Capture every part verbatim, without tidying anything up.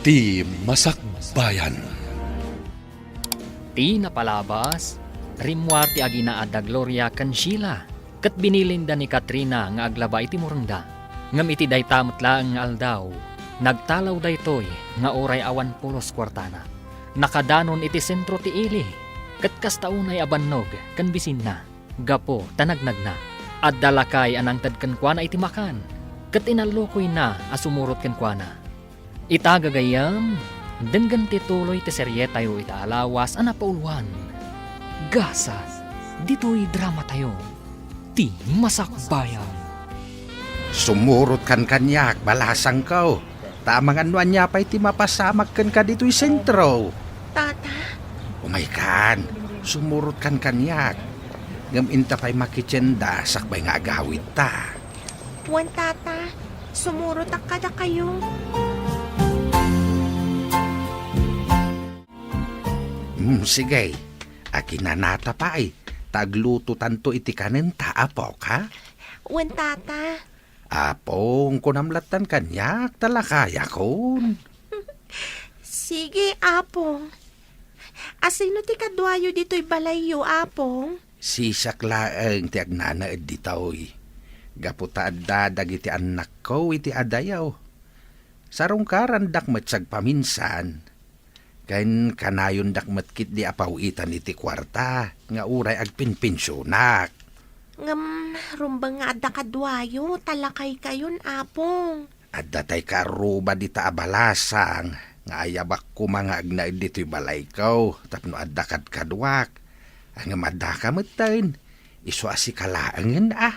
Ti Masakbayan. Ti napalabas, rimmuar ti aginaad da Gloria ken Sheila, ket binilinda ni Katrina nga aglaba iti murengda. Ngem iti dayta met laeng nga aldaw, nagtalaw daytoy nga uray awan pulos kuartana. Nakadanon iti sentro ti ili, ket kasta unay a bannog ken bisinna. Gapu ta nagnagna, adda lakay a nangted kenkuana iti makan, ket inallukoyna a sumurot kenkuana. Ita gagayyem, denggen ti tuloy ti serietayo ita a lawas a napauluan, Gasat, ditoy dramatayo, Ti Masakbayan. Sumurot kan kaniak, balasangko. Ta amangan no ania pay ti mapasamak kenka ditoy sentro. Tata? Umaykan, sumurot kan kaniak. Ngem inta pay makitienda sakbay nga agawidta. Wen, Tata, sumurotak kadakayo. Hmm, sige. Akinanata pay, ta aglutotanto iti kanenta, apok, ha? Wen, Tata. Apong, kunam lattan kaniak, ta lakayakon. Sige, Apong. Asino ti kaduayo ditoy balayyo, Apong? Siak laeng ti agnanaed ditoy. Gapu ta adda dagiti annakko iti adayo. Sarungkarandak met sagpaminsan. Ken kanayondak met ketdi a paw-itan iti kuarta nga uray agpenpensionak. Ngem rumbeng nga adda kaduayo, ta lakaykayon, Apong. Adda tay kaarruba dita a balasang nga ayabak koma nga agnaed ditoy balayko tapno adda kadkaduak. Ngem addaka metten, isu a sika laengen a.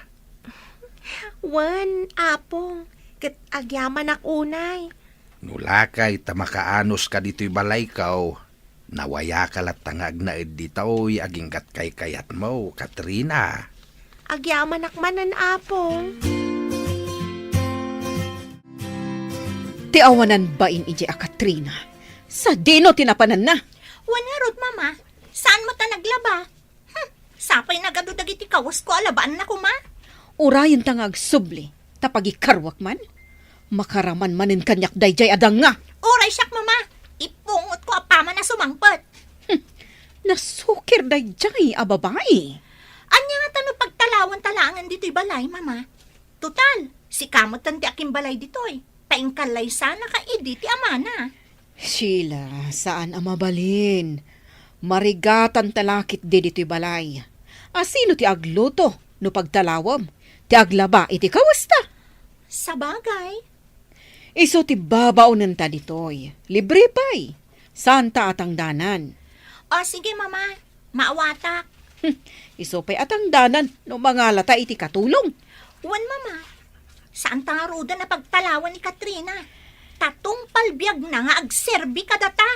Wen, Apong, ket agyamanak unay. No lakay ta makaanuska ditoy balayko, nawayaka latta nga agnaed ditoy aginggat kaykayatmo, Katrina. Agyamanak manen, Apong. Ti awanan bain idiay a Katrina. Sadino ti napananna? Wen ngarud, Mama. Saan met a naglaba? Hmm, sapay nagadu dagiti kawesko a labaanna koma. Urayenta nga agsubli, ta pagikaruak man. Makaraman manen kaniak daydiay a danga. Uray siak, Mama. Ipungotko apaman a sumangpet. Hmm, nasukir daydiay a babai. Ania ngata no pagtalawanta laengen ditoy balay, Mama? Total, sika metten ti akimbalay ditoy, ta inkallaysanaka idi ti amana. Sheila, saan a mabalin. Marigatanta la ketdi ditoy balay. Asino ti agluto no pagtalawem? Ti aglaba iti kawesta? Sabagay. Isu ti babaonenta ditoy. Libre pay. Saanta a tangdanan. O, sige, Mama. Maawatak. Hmm, isu pay a tangdanan no mangalata iti katulong. Wen, Mama. Saanta ngaruden a pagtalawen ni Katrina. Ta tungpal biagna nga agserbi kadata.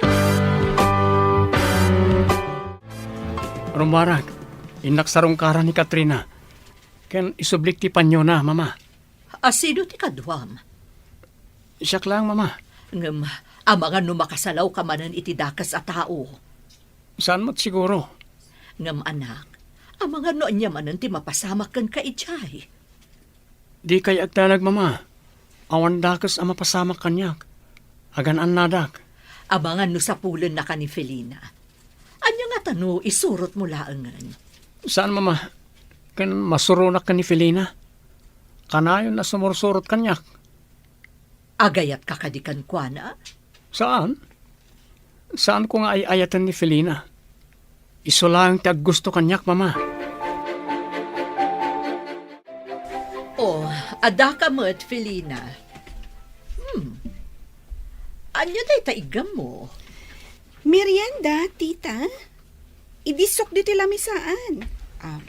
Rummuarak, innak sarungkaran ni Katrina. Ken isublik ti panyona, Mama. Asino ti kaduam? Siak laeng, Mama. Ngem, amangan no makasalawka manen iti dakes a tao. Saan met siguro. Ngem, anak, amangan no ania manen ti mapasamak kenka idiay. Dikay agdanag, Mama. Awan dakes a mapasamak kaniak. Agan-annadak. Amangan no sapulennaka ni Felina. Ania ngata no isurotmo laengen? Saan, Mama. Ken masuronak ken ni Felina. Kanayon a sumursurot kaniak. Agayatka kadi kenkuana? Saan. Saanko nga ay-ayaten ni Felina. Isu laeng ti aggusto kaniak, Mama. Oh, addaka met, Felina. Hmm. Ania dayta iggammo? Merienda, tita. Idi sukdi ti lamisaan. Ah.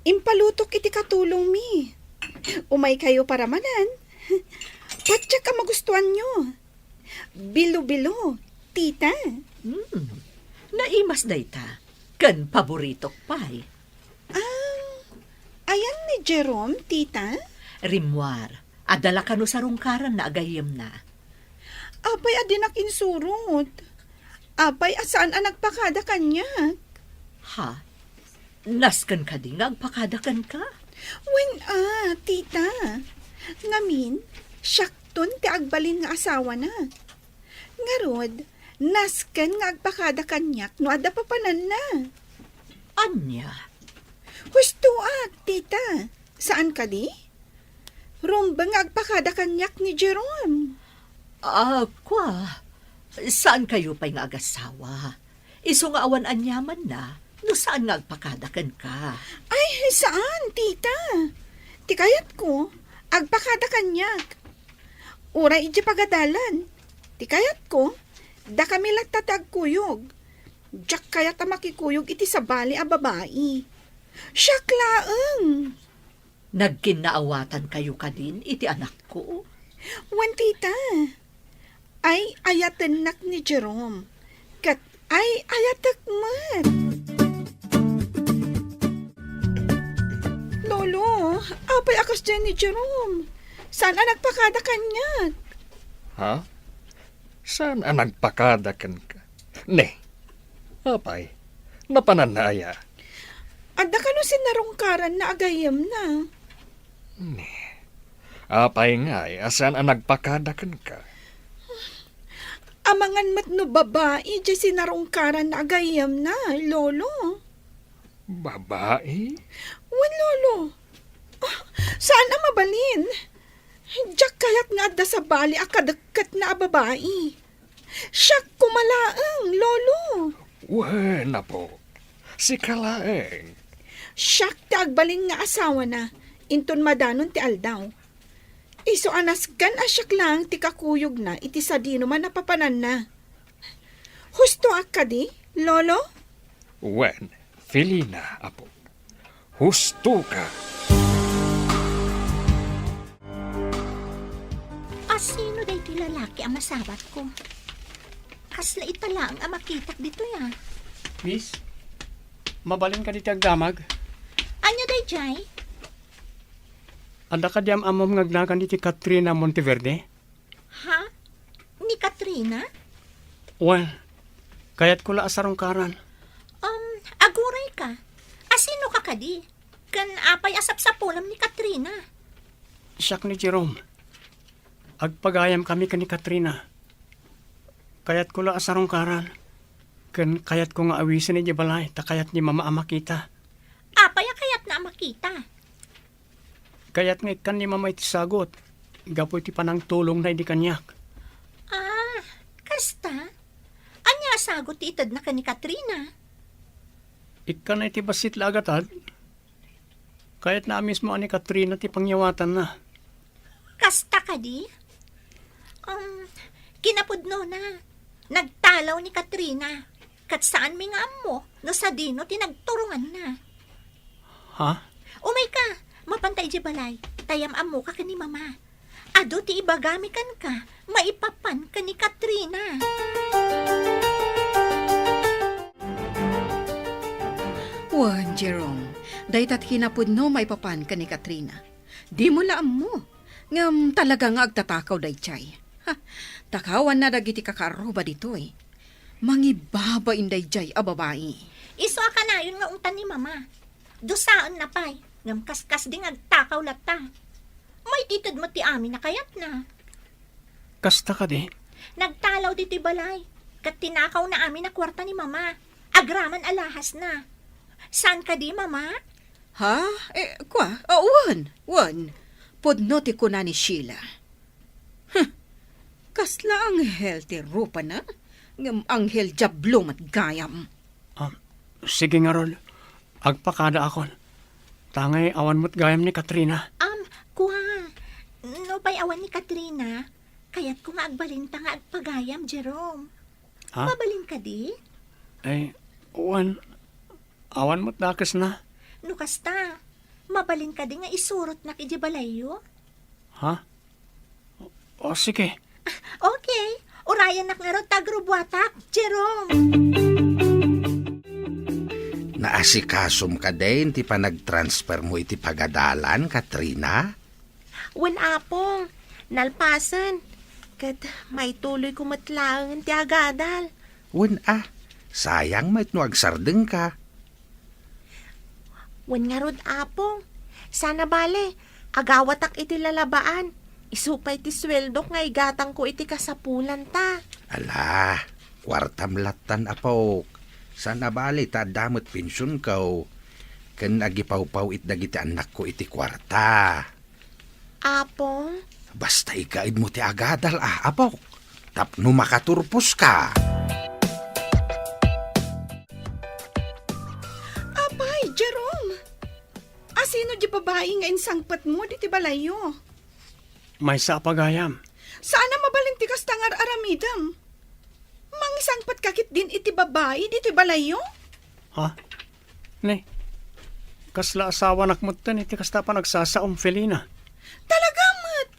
Impalutok iti katulongmi. Umaykayo paramanan. Patiek a magustuanyo. Bilo-bilo, tita. Hmm. Naimas dayta. Ken paboritok pay. Ah, ayan ni Jerome, tita? Rimmuar, adda la kano sarungkaranna a gayyemna. Apay a dinak insurot? Apay a saan a nagpakada kaniak? Ha? Nasken kadi nga agpakada kenka? Wen a, tita. Ngamin, siak Anton ti agbalin nga asawana. Ngarud, nasken nga agpakada kaniak no adda papananna. Ania? Hustoak, tita. Saan kadi? Rumbeng nga agpakada kaniak ni Jerome. Ah, kua, saan kayo pay nga agasawa? Isu nga awan aniamanna, no saan nga agpakada kenka? Ay, saan, tita. Ti kayatko, agpakada kaniak. Uray idiay pagadalan. Ti kayatko, dakami latta ti agkuyog. Diak kayat a makikuyog iti sabali a babai. Siak laeng. Nagkinnaawatan kayo kadin iti anakko? Wen, tita. Ay, ayatennak ni Jerome. Ket ay, ayatek met. Lolo, apay a kasdiay ni Jerome? Saan a nagpakada kaniak? Ha? Saan a nagpakada kenka? Ne, apay, napananna aya? Adda kano sinarungkaranna a gayyemna? Ne, apay ngay a saan a nagpakada kenka? Amangan met no babai diay sinarungkaranna a gayyemna, Lolo. Babai? Wen, Lolo. Ah, saan a mabalin? Diak kayat nga adda sabali a kadekketna a babai. Siak koma laeng, Lolo. Wen, apo. Sika laeng. Siak ti agbalin nga asawana, inton madanon ti aldaw. Isu a nasken a siak laeng ti kakuyogna iti sadino man a papananna. Hustoak kadi, Lolo? Wen, Felina, apo. Hustoka. Asino daytoy lalaki a masabatko? Kasla ita laeng a makitak ditoy, a. Miss, mabalin kadi ti agdamag? Ania daydiay? Adda kadi am-ammom nga agnagan iti Katrina Monteverde? Ha? Ni Katrina? Wen, kayatko la a sarungkaran. Um, agurayka. Asinoka kadi? Ken apay a sapsapulem ni Katrina? Siak ni Jerome. Agpagayamkami ken ni Katrina. Kayatko la a sarungkaran. Ken kayatko nga awisen idiay balay ta kayat ni Mama a makita. Apay a kayatna a makita? Kayat nga ikkan ni Mama iti sagut gapu iti panangtulongna idi kaniak. Ah, kasta? Ania a sagut ti itedna ken ni Katrina? Ikkana iti bassit la a gatad. Kayatna a mismo a ni Katrina ti pangyawatanna. Kasta kadi? Um, kinapudnona, nagtalaw ni Katrina. Ket saanmi nga ammo no sadino ti nagturonganna. Ha? Umayka, mapanta idiay balay, ta yam-ammoka ken ni Mama. Adu ti ibagami kenka maipapan ken ni Katrina. Wen, Jerome, dayta ti kinapudno maipapan ken ni Katrina. Dimo la ammo. Ngem talaga nga agtatakaw daydiay. Ha, takawanna dagiti kakaarruba ditoy. Mangibabain daydiay a babai. Isu a kanayon nga ungtan ni Mama. Dusaenna pay, ngem kaskasdi nga agtakaw latta. Maitited met ti amin a kayatna. Kasta kadi? Nagtalaw ditoy balay, ket tinakawna amin a kuarta ni Mama. Agraman a lahasna. Saan kadi, Mama? Ha? Eh, kua? Ah, wen, wen. Pudno ti kuna ni Sheila. Huh. Kasla anghel ti rupana? Ngem anghel diablo met gayam. Ah, sige ngarud. Agpakadaakon. Tangay awan met gayam ni Katrina. Um, kua. No pay awan ni Katrina, kayatko nga agbalinta nga agpagayam, Jerome. Ha? Mabalin kadi? Eh, wen. Awan met dakesna. No kasta, mabalin kadi nga isurotnak idiay balayyo? Ha? O, sige. Ah, okay. Urayannak ngarud ta agrubuatak, Jerome. Naasikasom kadin ti panagtransfer mo iti pagadalan, Katrina? Wen, Apo. Nalpasen. Ket maituloyko met laeng ti agadal. Wen a, sayang met no agsardengka. Wen ngarud, Apo. Sana bale, agawatak iti lalabaan. Isu pay ti sueldok nga igatangko iti kasapulanta. Ala, kuartam lattan, apok. Saan a bali ta adda met pensionko. Ken agipawpaw-it dagiti annakko iti kuarta. Apo? Basta ikaedmo ti agadal, a, apok. Tapno makaturposka. Apay, Jerome! Asino di babai nga insangpetmo diti balayyo? Maysa a pagayam. Saan a mabalin ti kasta nga ar-aramidem. Mangisangpetka ketdin iti babai ditoy balayyo? Ha? Ne, kasla asawanak metten iti kasta a panagsasaom, Felina. Talaga met!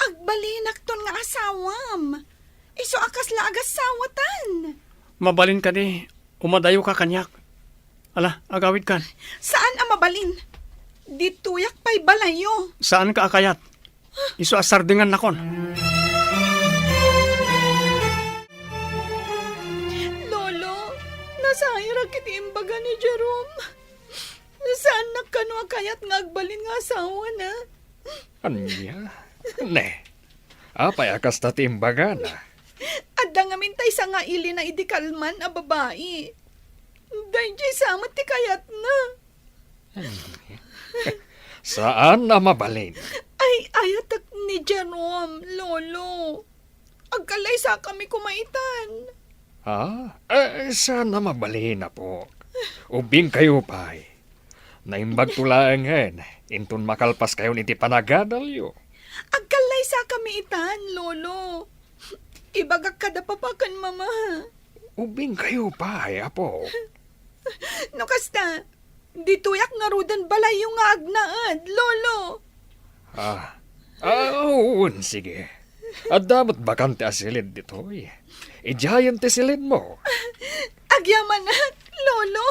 Agbalinakton nga asawam. Isu a kasla agasawatan. Mabalin kadi, umadayoka kaniak. Ala, agawidkan. Saan a mabalin. Ditoyak pay balayyo. Saanka a kayat. Isu a sardengannakon. Lolo, nasayarak iti imbaga ni Jerome. Saannak kano a kayat nga agbalin nga asawana. Ania? Ne. Apay a kasta ti imbagana? Adda ngamin tay sangailina idi kalman a babai. Daydiay sa met ti kayatna. Saan a mabalin. Ay, ayatek ni Jerome, Lolo. Agkallaysakami koma itan. Ha? Eh, saan a mabalin, apok. Ubingkayo pay. Naimbagto laengen, inton makalpaskayon iti panagadalyo. Agkallaysakami itan, Lolo. Ibagak kada papa ken mama. Ubingkayo pay, apo. No kasta, ditoyak ngaruden balayyo nga agnaed, Lolo. Ah. Ah, wen, sige. Adda met bakante a silid ditoy. Idiayen ti silidmo. Agyamanak, Lolo.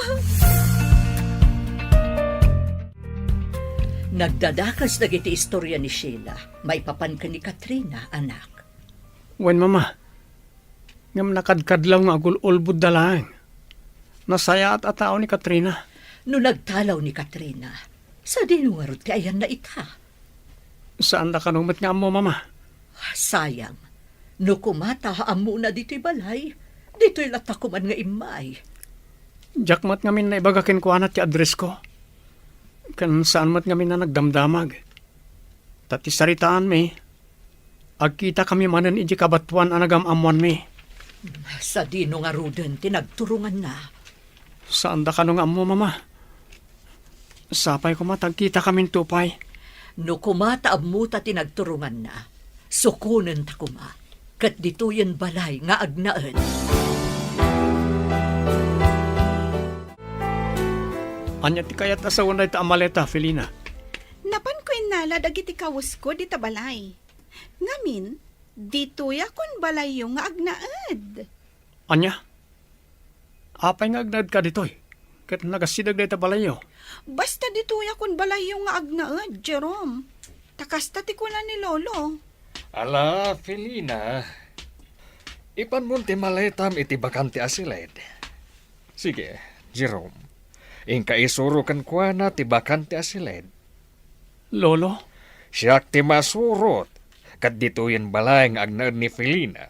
Nagdadakas dagiti istorya ni Sheila maipapan ken ni Katrina, anak. Wen, Mama. Ngem nakadkadlaw nga agul-ulbodda laeng. Nasayaat a tao ni Katrina. No nagtalaw ni Katrina, sadino ngarud ti ayanna ita? Saanda kano met nga ammo, Mama. Sayang. No koma ta ammona ditoy balay, ditoy latta koman nga immay. Diak met ngamin naibaga kenkuana ti addressko. Ken saan met ngamin a nagdamdamag. Ta ti saritaanmi, agkitakami manen idiay kabatoan a nagam-ammoanmi. Sadino ngaruden ti nagturonganna? Saanda kano nga ammo, Mama. Sapay koma ta agkitakaminto pay. No koma ta ammota ti nagturonganna, sukonenta koma, ket ditoyen balay nga agnaed. Ania ti kayat a sawen dayta a maleta, Felina? Napanko innala dagiti kawesko dita balay. Ngamin, ditoyakon balayyo nga agnaed. Ania? Apay nga agnaedka ditoy? Ket nagasideg dayta balayyo? Basta ditoyakon balayyo nga agnaed, Jerome. Ta kasta ti kuna ni Lolo. Ala, Felina, ipanmon ti maletam iti bakante a siled. Sige, Jerome, inka isuro kenkuana ti bakante a siled. Lolo? Siak ti masurot, ket ditoyen balay nga agnaed ni Felina.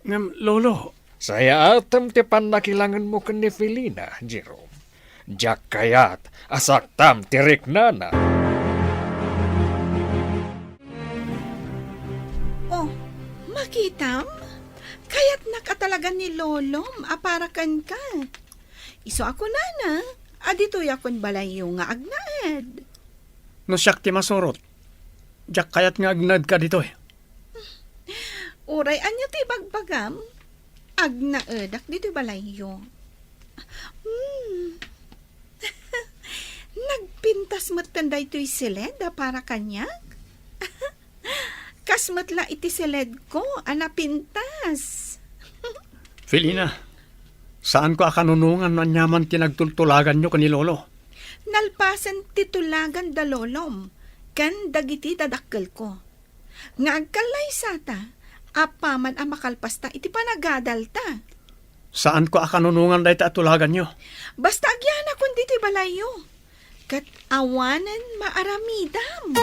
Ngem, Lolo. Sayaatem ti pannakilangenmo ken ni Felina, Jerome. Diak kayat a saktam ti riknana. Oh, makitam? Kayatnak a talaga ni Lolom a para kenka. Isu a kunana a ditoyakon balayyo nga agnaed. No siak ti masurot, diak kayat nga agnaedka ditoy. Uray ania ti ibagbagam, agnaedak ditoy balayyo. Hmm. Nagpintas metten daytoy siled a para kaniak? Kas met la iti siledko a napintas. Felina, saanko a kanunongan no aniaman ti nagtultulaganyo ken ni Lolo. Nalpasen ti tulagan da Lolom ken dagiti dadakkelko. Nga agkallaysata, apaman a makalpasta iti panagadalta. Saanko a kanunongan dayta a tulaganyo. Basta agyanakon ditoy balayyo. Ket awanen maaramidam.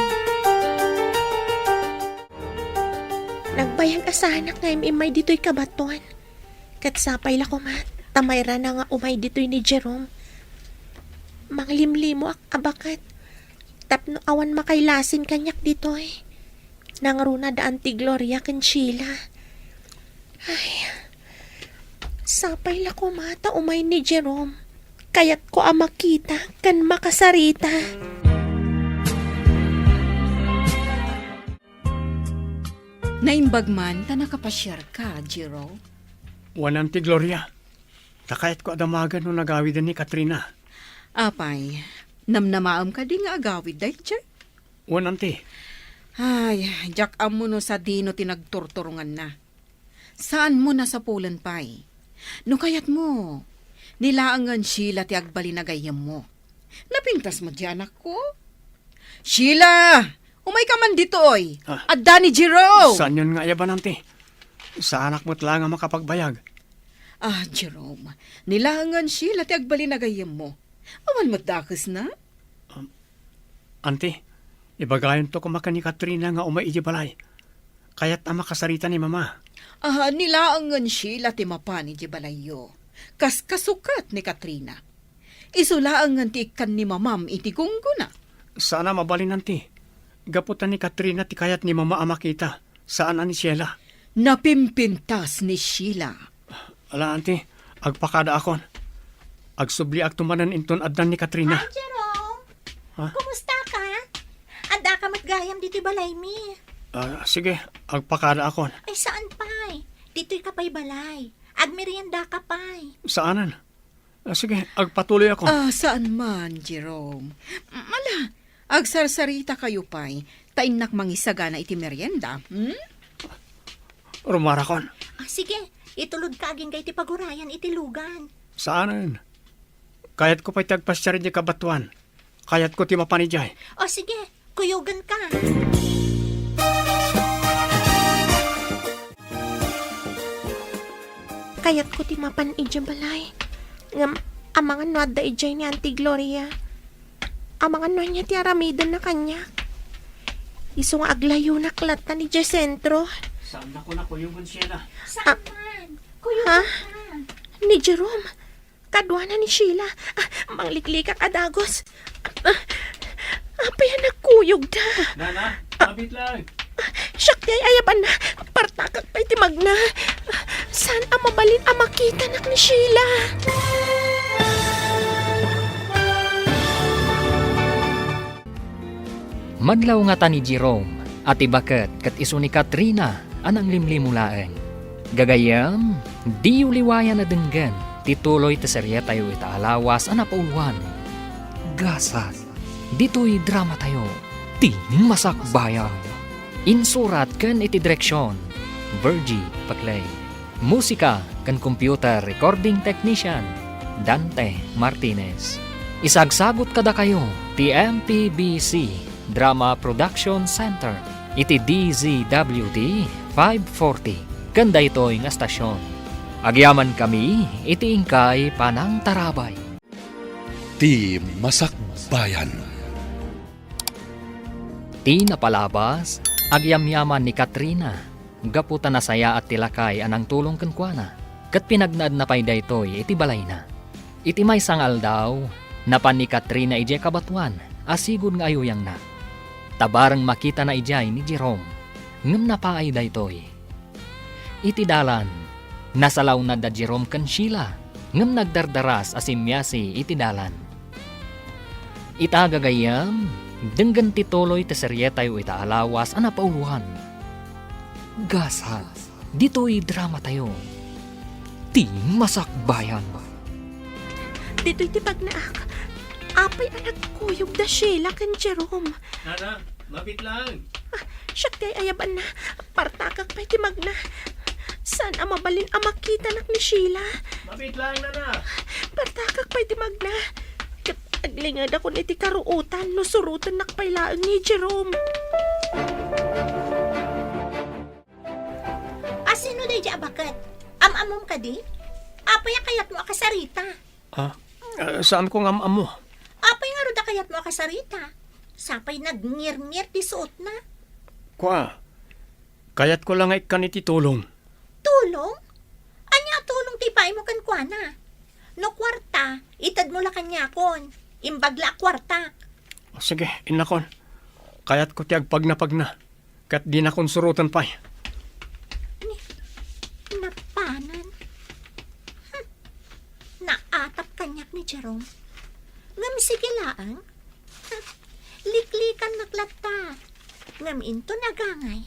Nagbayag a saanak nga im-immay ditoy kabatoan. Ket sapay la koma ta mairana nga umay ditoy ni Jerome. Manglimlimoak a baket tapno awan makailasin kaniak ditoy. Nangruna da Auntie Gloria ken Sheila. Ay, sapay la koma ta umay ni Jerome. Kayatko a makita ken makasarita. Naimbag man ta nakapasiarka, Jiro. Wen, Auntie Gloria. Ta kayatko a damagen no nagawiden ni Katrina. Apay, namnamaem kadi nga agawid daydiay? Wen, Auntie. Ay, diak ammo no sadino ti nagturturonganna. Saanmo nasapulen pay. No kayatmo, ni laengen Sheila ti agbalin a gayyemmo. Napintas met diay anakko. Sheila! Umayka man ditoy! Ah. Adda ni Jerome! Saanyon nga ayaban, Auntie? Saanak met laeng a makapagbayag. Ah, Jerome, ni laengen Sheila ti agbalin a gayyemmo. Awan met dakesna? Um, Auntie, ibagayonto koma ken ni Katrina nga umay idiay balay. Kayat a makasarita ni Mama. Ah, ni laengen Sheila ti mapan idiay balayyo. Kaskasukot ni Katrina. Isu laengen ti ikkan ni Mamam iti gunggona. Saan a mabalin, Auntie. Gapu ta ni Katrina ti kayat ni Mama a makita, saan a ni Sheila. Napimpintas ni Sheila. Ala, Auntie, agpakadaakon. Agsubliakto manen inton addan ni Katrina. Hi, Jerome! Ha? Kumusta ka? Adda ka met gayam ditoy balaymi. Ah, sige, agpakadaakon. Ay, saan pay? Ditoy ka pay balay. Agmerienda ka pay. Saanen. Ah, sige, agpatuloyakon. Ah, saan man, Jerome. Ala, agsarsarita kayo pay, ta innak mangisagana iti merienda, hmm? Rumarakon. Ah, sige, itulodka agingga iti pagurayan iti lugan. Saanen. Kayatko pay ti agpasiar idiay kabatoan. Kayatko ti mapan idiay. O sige, kuyogenka. Kayatko ti mapan idiay balay. Ngem amangan no adda idiay ni Auntie Gloria. Amangan no ania ti aramidenna kaniak. Isu nga aglayonak latta idiay sentro. Saannakon a kuyogen, Sheila. Saan man? Kuyogen ka. Ni Jerome. Kaduana ni Sheila. Ah, mangliklikak a dagus. Ah, apay a nagkuyogda? Nana, mabit lang. Ah, siak ti ay-ayabanna. Partakak pay ti magna. Saan a mabalin a makitanak ni Sheila. Madlaw ngata ni Jerome a ti baket ket isu ni Katrina a nanglimlimo laeng. Gagayyem, diyo liwayan a denggen ti tuloy ti serietayo ita a lawas a napauluan, Gasat. Ditoy dramatayo, Ti Masakbayan. Insurat ken iti direksion, Virgie Paclay. Musika ken computer recording technician, Dante Martinez. Isagsagut kadakayo ti M P B C Drama Production Center iti D Z W T five forty ken daytoy nga estasion. Agyamankami iti inkay panangtarabay. Ti Masakbayan. Ti napalabas, agyamyaman ni Katrina gapu ta nasayaat ti lakay a nangtulong kenkuana, ket pinagnaedna pay daytoy iti balayna. Iti maysa nga aldaw, napan ni Katrina idiay kabatoan a sigud nga ayuyangna. Ta bareng makitana idiay ni Jerome, ngem napaay daytoy. Iti dalan, nasalaw da Jerome ken Sheila, ngem nagdardaras a simmiasi iti dalan. Ita gagayyem, denggen ti tuloy ti serietayo ita a lawas a napauluan. Gasat, ditoy dramatayo, Ti Masakbayan. Ditoy ti pagnaak. Apay a nagkuyog da Sheila ken Jerome? Nana, mabit lang. Ah, siak ti ay-ayabanna. Partakak pay ti magna. Saan a mabalin a makitanak ni Sheila? Mabit lang, Nana. Partakak pay ti magna. Ket aglingedakon iti karuotan no surotennak pay laeng ni Jerome. A, sino daydi a baket? Am-ammom kadi? Apay a kayatmo a kasarita? Ah, ah, saanko nga am-ammo. Apay ngarud a kayatmo a kasarita? Sapay nagngirngir ti suotna. Kua, Kayatko la nga ikkan iti tulong. Tulong? Ania a tulong ti ipaaymo kenkuana? No kuarta, itedmo la kaniakon. Imbag la a kuartak. O, sige, innakon. Kayatko ti agpagnapagna, ket dinakon suroten pay. Ni, napanan. Hmm. Naatap kaniak ni Jerome. Ngem sige laeng. Hmm. Liklikan met latta. Ngem inton agangay,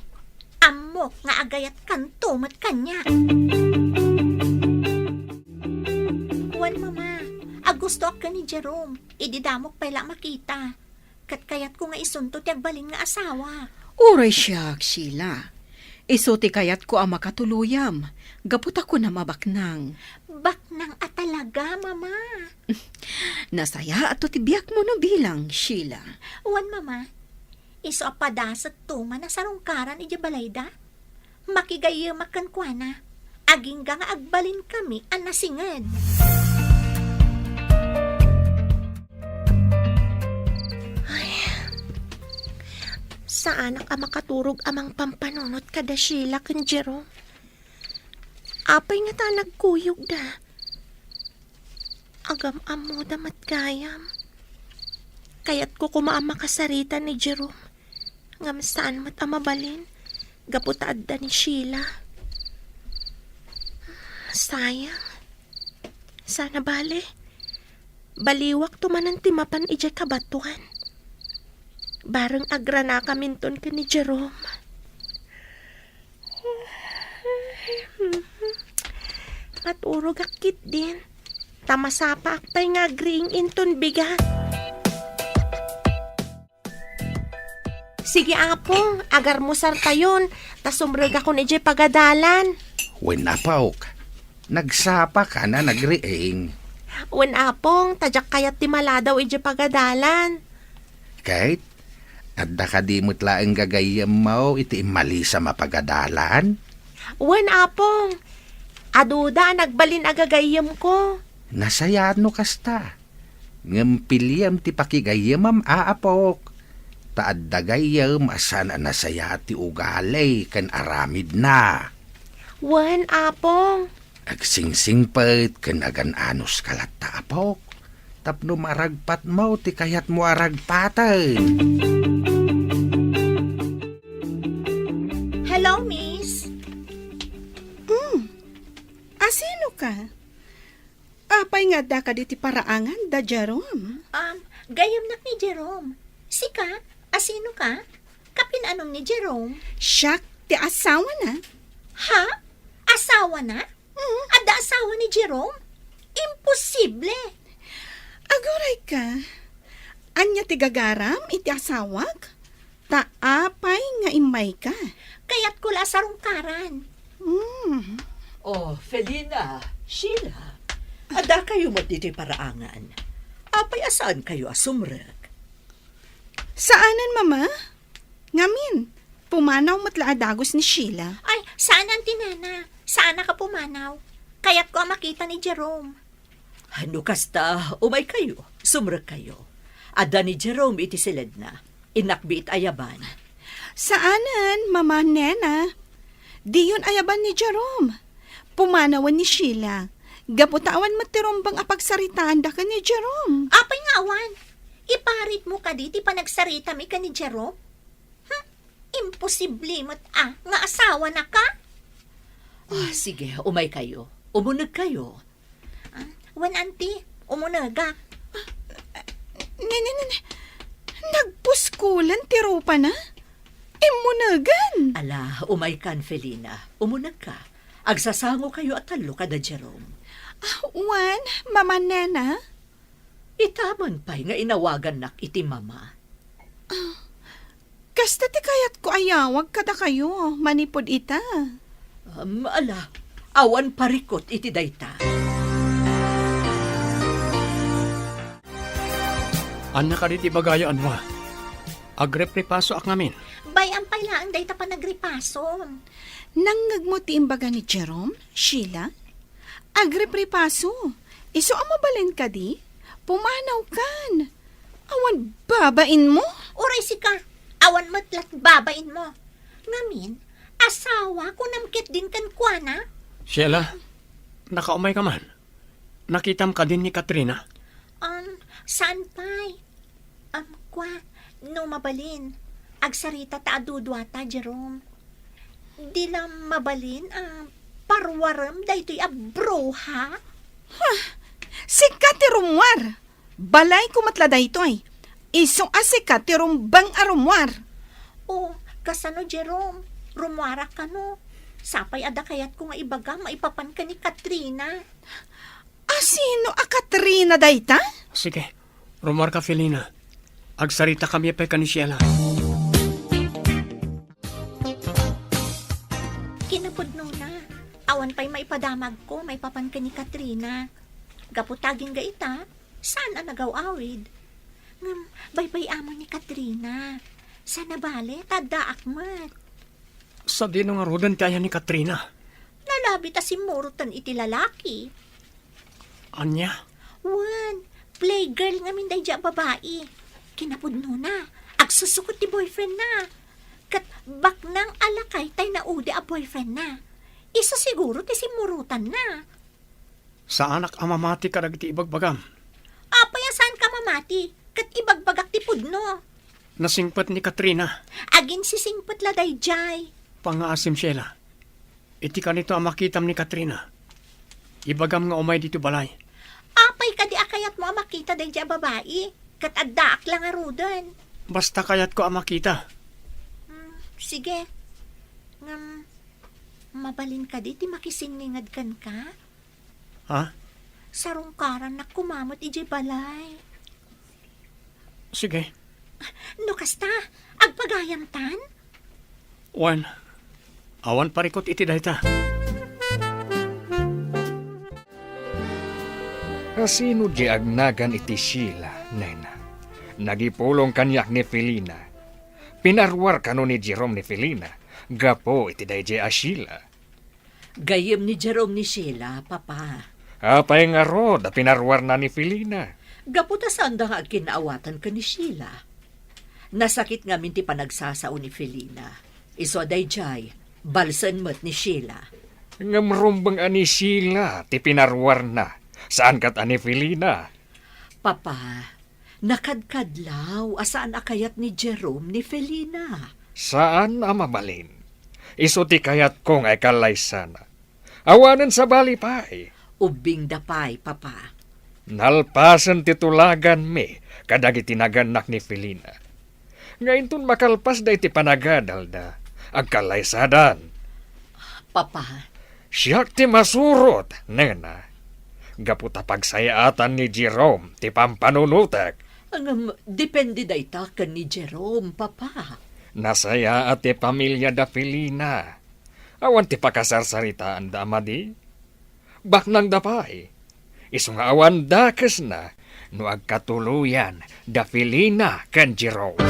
ammok nga agayatkanto met kaniak. Wen, Mama, agustoak ken ni Jerome. Idi damok pay la a makita. Ket kayatko nga isunto ti agbalin nga asawa. Uray siak, Sheila. Isu ti kayatko a makatuluyam, gapu ta kunam a baknang. Baknang a talaga, Mama. Nasayaatto ti biagmo no bilang, Sheila. Wen, Mama, isu a padasekto man a sarungkaran idiay balayda. Makigayyemak kenkuana, agingga nga agbalinkami a nasinged. Ay, saanak a makaturog a mangpampanunot kada Sheila ken Jerome. Apay ngata a nagkuyogda? Agam-ammoda met gayam. Kayatko koma a makasarita ni Jerome, ngem saan met a mabalin gapu ta adda ni Sheila. Sayang. Saan a bale, baliwakto manen ti mapan idiay kabatoan. Bareng agranakaminton ken ni Jerome. Maturogak ketdin, ta masapaak pay nga agriing inton bigat. Sige, Apong, agarmusartayon, ta sumrekakon idiay pagadalan. Wen, Apok, nagsapaka a nagriing. Wen, Apong, ta diak kayat ti maladaw idiay pagadalan. Ket, adda kadi met laeng gagayyemmo iti immalisam a pagadalan? Wen, Apong. Aduda a nagbalin a gagayyemko. Nasayaat no kasta. Ngem piliem ti pakigayyemam, Apok. Ta adda gayyem a saan a nasayaat ti ugali ken aramidna. Wen, Apong. Agsingsingpet ken agan-anuska latta, Apok, tapno maragpatmo ti kayatmo a ragpaten. Hello, miss. Mm. Asino ka? Apay nga adda kadi ti paraangan da Jerome? Um, gayyemnak ni Jerome. Sika, asino ka? Kapin-anom ni Jerome? Siak ti asawana. Ha? Asawana? Mm. Adda asawa ni Jerome? Imposible! Aguray ka. Ania ti gagaram iti asawak? Ta apay nga immayka? Kayatko la a sarungkaran. Mm. Oh, Felina, Sheila, adda kayo met ditoy paraangan. Apay a saan kayo a sumrek? Saanen, Mama. Ngamin, pumanaw met la a dagus ni Sheila. Ay, saan, Auntie Nena. Saanak a pumanaw. Kayatko a makita ni Jerome. No kasta, umay kayo, sumrek kayo. Adda ni Jerome iti siledna. Innak biit ayaban. Saanen, Mama Nena. Diyon ayaban ni Jerome. Pumanawen ni Sheila. Gapu ta awan met ti rumbeng a pagsaritaanda ken ni Jerome. Apay nga awan? Iparitmo kadi ti panagsaritami ken ni Jerome? Hmm, imposible met a nga asawanaka. Ah, sige, umay kayo. Umuneg kayo. Ah, wen, Auntie, umunegak. Ne, ne, ne, ne. Nagpuskolen ti rupana? Immunegen. Ala, umaykan, Felina. Umunegka. Agsasango kayo a tallo kada Jerome. Ah, wen, Mama Nena. Ita man pay nga inawagannak iti mama. Ah, kasta ti kayatko a yawag kadakayo manipud ita. Um, ala, awan parikut iti dayta. Ania kadi ti ibagayo, Anwa? Agripripasoak ngamin. Bay-am pay laeng dayta panagripasom. Nangngegmo ti imbaga ni Jerome, Sheila? Agripripaso, isu a mabalin kadi? Pumanawkan. Awan babainmo? Uray sika, awan met la ti babainmo. Ngamin, Asawa, kunam ketdin kenkuana? Sheila, nakaumay ka man. Nakitam kadin ni Katrina? Um, saan pay? Um, kua, no mabalin, agsarita ta a duduata, Jerome. Di la mabalin a paruarem daytoy a bruha? Huh! Sika ti rumuar! Balayko met la daytoy. Isu a sika ti rumbeng a rumuar. O, kasano, Jerome? Rumuarak kano? Sapay adda kayatko nga ibagam maipapan ken ni Katrina. A sino a Katrina dayta? Sige, rumuarka, Felina. Agsaritakami pay ken ni Sheila. Kinapudnona, awan pay maipadamagko maipapan ken ni Katrina. Gapu ta agingga ita, saan a nagaw-awid. Ngem baybay-amon ni Katrina. Saan a bale, ta addaak met. Sadino ngaruden ti ayan ni Katrina? Nalabi ta simmuroten iti lalaki. Ania? Wen, playgirl ngamin daydiay a babai. Kinapudnona, agsusukot ti boyfriendna. Ket baknang a lakay tay naudi a boyfriendna. Isu siguro ti simmurotanna. Saanak a mamati kadagiti ibagbagam. Apay a saanka a mamati? Ket ibagbagak ti pudno. Nasingpet ni Katrina. Aginsisingpet la daydiay. Pangngaasim, Sheila. Iti kanito a makitam ni Katrina, ibagam nga umay ditoy balay. Apay kadi a kayatmo a makita daydiay a babai? Ket addaak la ngaruden. Basta kayatko a makita. Hmm, sige. Ngem, mabalin kadi ti makisinninged kenka? Ha? Sarungkarannak koma met idiay balay. Sige. No kasta, agpagayamtan? Wen, awan parikut iti dayta. Asino diay agnagan iti Sheila, nena? Nagipulong kaniak ni Felina. Pinaruar kano ni Jerome ni Felina gapu iti daydiay a Sheila? Gayyem ni Jerome ni Sheila, Papa. Apay ngarud a pinaruarna ni Felina? Gapu ta saanda nga agkinnaawatan ken ni Sheila. Nasakit ngamin ti panagsasao ni Felina. Isu a daydiay, balsen met ni Sheila. Ngem rumbeng a ni Sheila ti pinaruarna, saan ket a ni Felina. Papa, nakadkadlaw a saan a kayat ni Jerome ni Felina. Saan a mabalin. Isu ti kayatko nga ikallaysana. Awanen sabali pay. Ubbingda pay, Papa. Nalpasen ti tulaganmi kadagiti nagannak ni Felina. Nga inton makalpasda iti panagadalda, agkallaysadan. Papa. Siak ti masurot, nena. Gapu ta pagsayaatan ni Jerome ti pampanunotek. Ngem, depende dayta ken ni Jerome, Papa. Nasayaat ti pamiliada Felina. Awan ti pakasarsaritaanda a madi. Baknangda pay. Isu nga awan dakesna no agkatuloyan da Felina ken Jerome.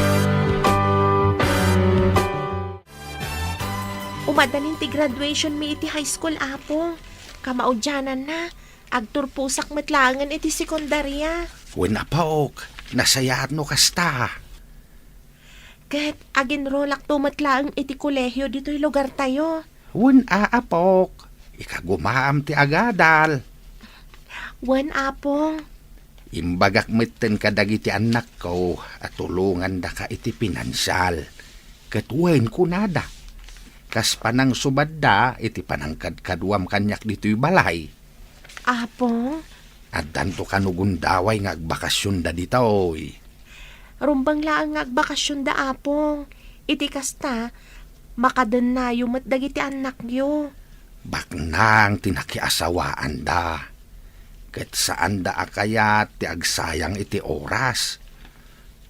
Umadalin ti graduation mi iti high school, Apo. Kamaudiananna, agturposak met laengen iti sekundaria. Wen, Apok, nasayaat no kasta. Ket aginrolakto met laeng iti kolehio ditoy lugartayo. Wen a, Apok, ikagumaam ti agadal. Wen, Apong. Imbagak metten kadagiti annakko a tulongandaka iti pinansial. Ket wen, kunada, kas panangsubadda iti panangkadkaduam kaniak ditoy balay. Apong? Addanto kano gundaway nga agbakasionda ditoy? Rumbeng laeng nga agbakasionda, Apong. Iti kasta, makadennayo met dagiti annakyo. Baknang ti nakiasawaanda, ket saanda a kayat ti agsayang iti oras.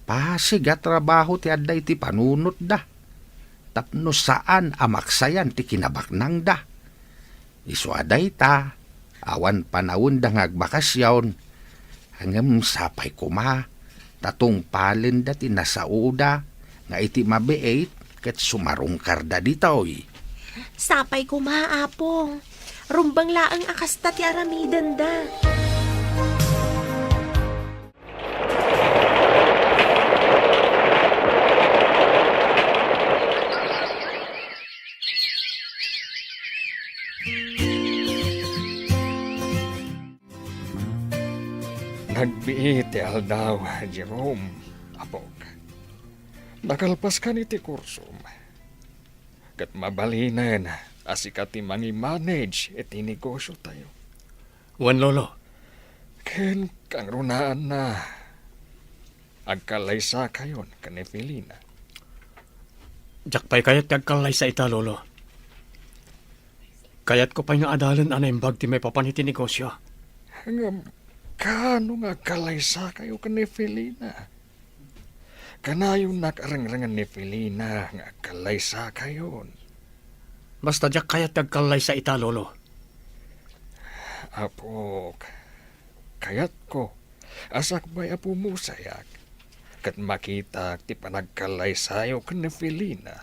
Pasig a trabaho ti adda iti panunotda, tapno saan a maksayan ti kinabaknangda. Isu a dayta, awan panawenda nga agbakasion, ngem sapay koma ta tungpalenda ti nasaoda nga iti mabiit ket sumarungkarda ditoy. Sapay koma, Apong. Rumbeng laeng a kasta ti aramidenda. Nagbii ti aldaw, Jerome, apok. Nakalpaskan iti kursom. Ket mabalinen a sika ti mangi-manage iti negosyotayo. Wen, Lolo. Ken kangrunaanna, agkallaysakayon ken ni Felina. Diak pay kayat ti agkallaysa ita, Lolo. Kayatko pay nga adalen a naimbag ti maipapan iti negosyo. Ngem, kaano nga agkallaysakayo ken ni Felina? Kanayonnak a rengrengen ni Felina nga agkallaysakayon. Basta diak kayat ti agkallaysa ita, Lolo. Apok, kayatko a sakbay a pumusayak ket makitak ti panagkallaysayo ken ni Felina.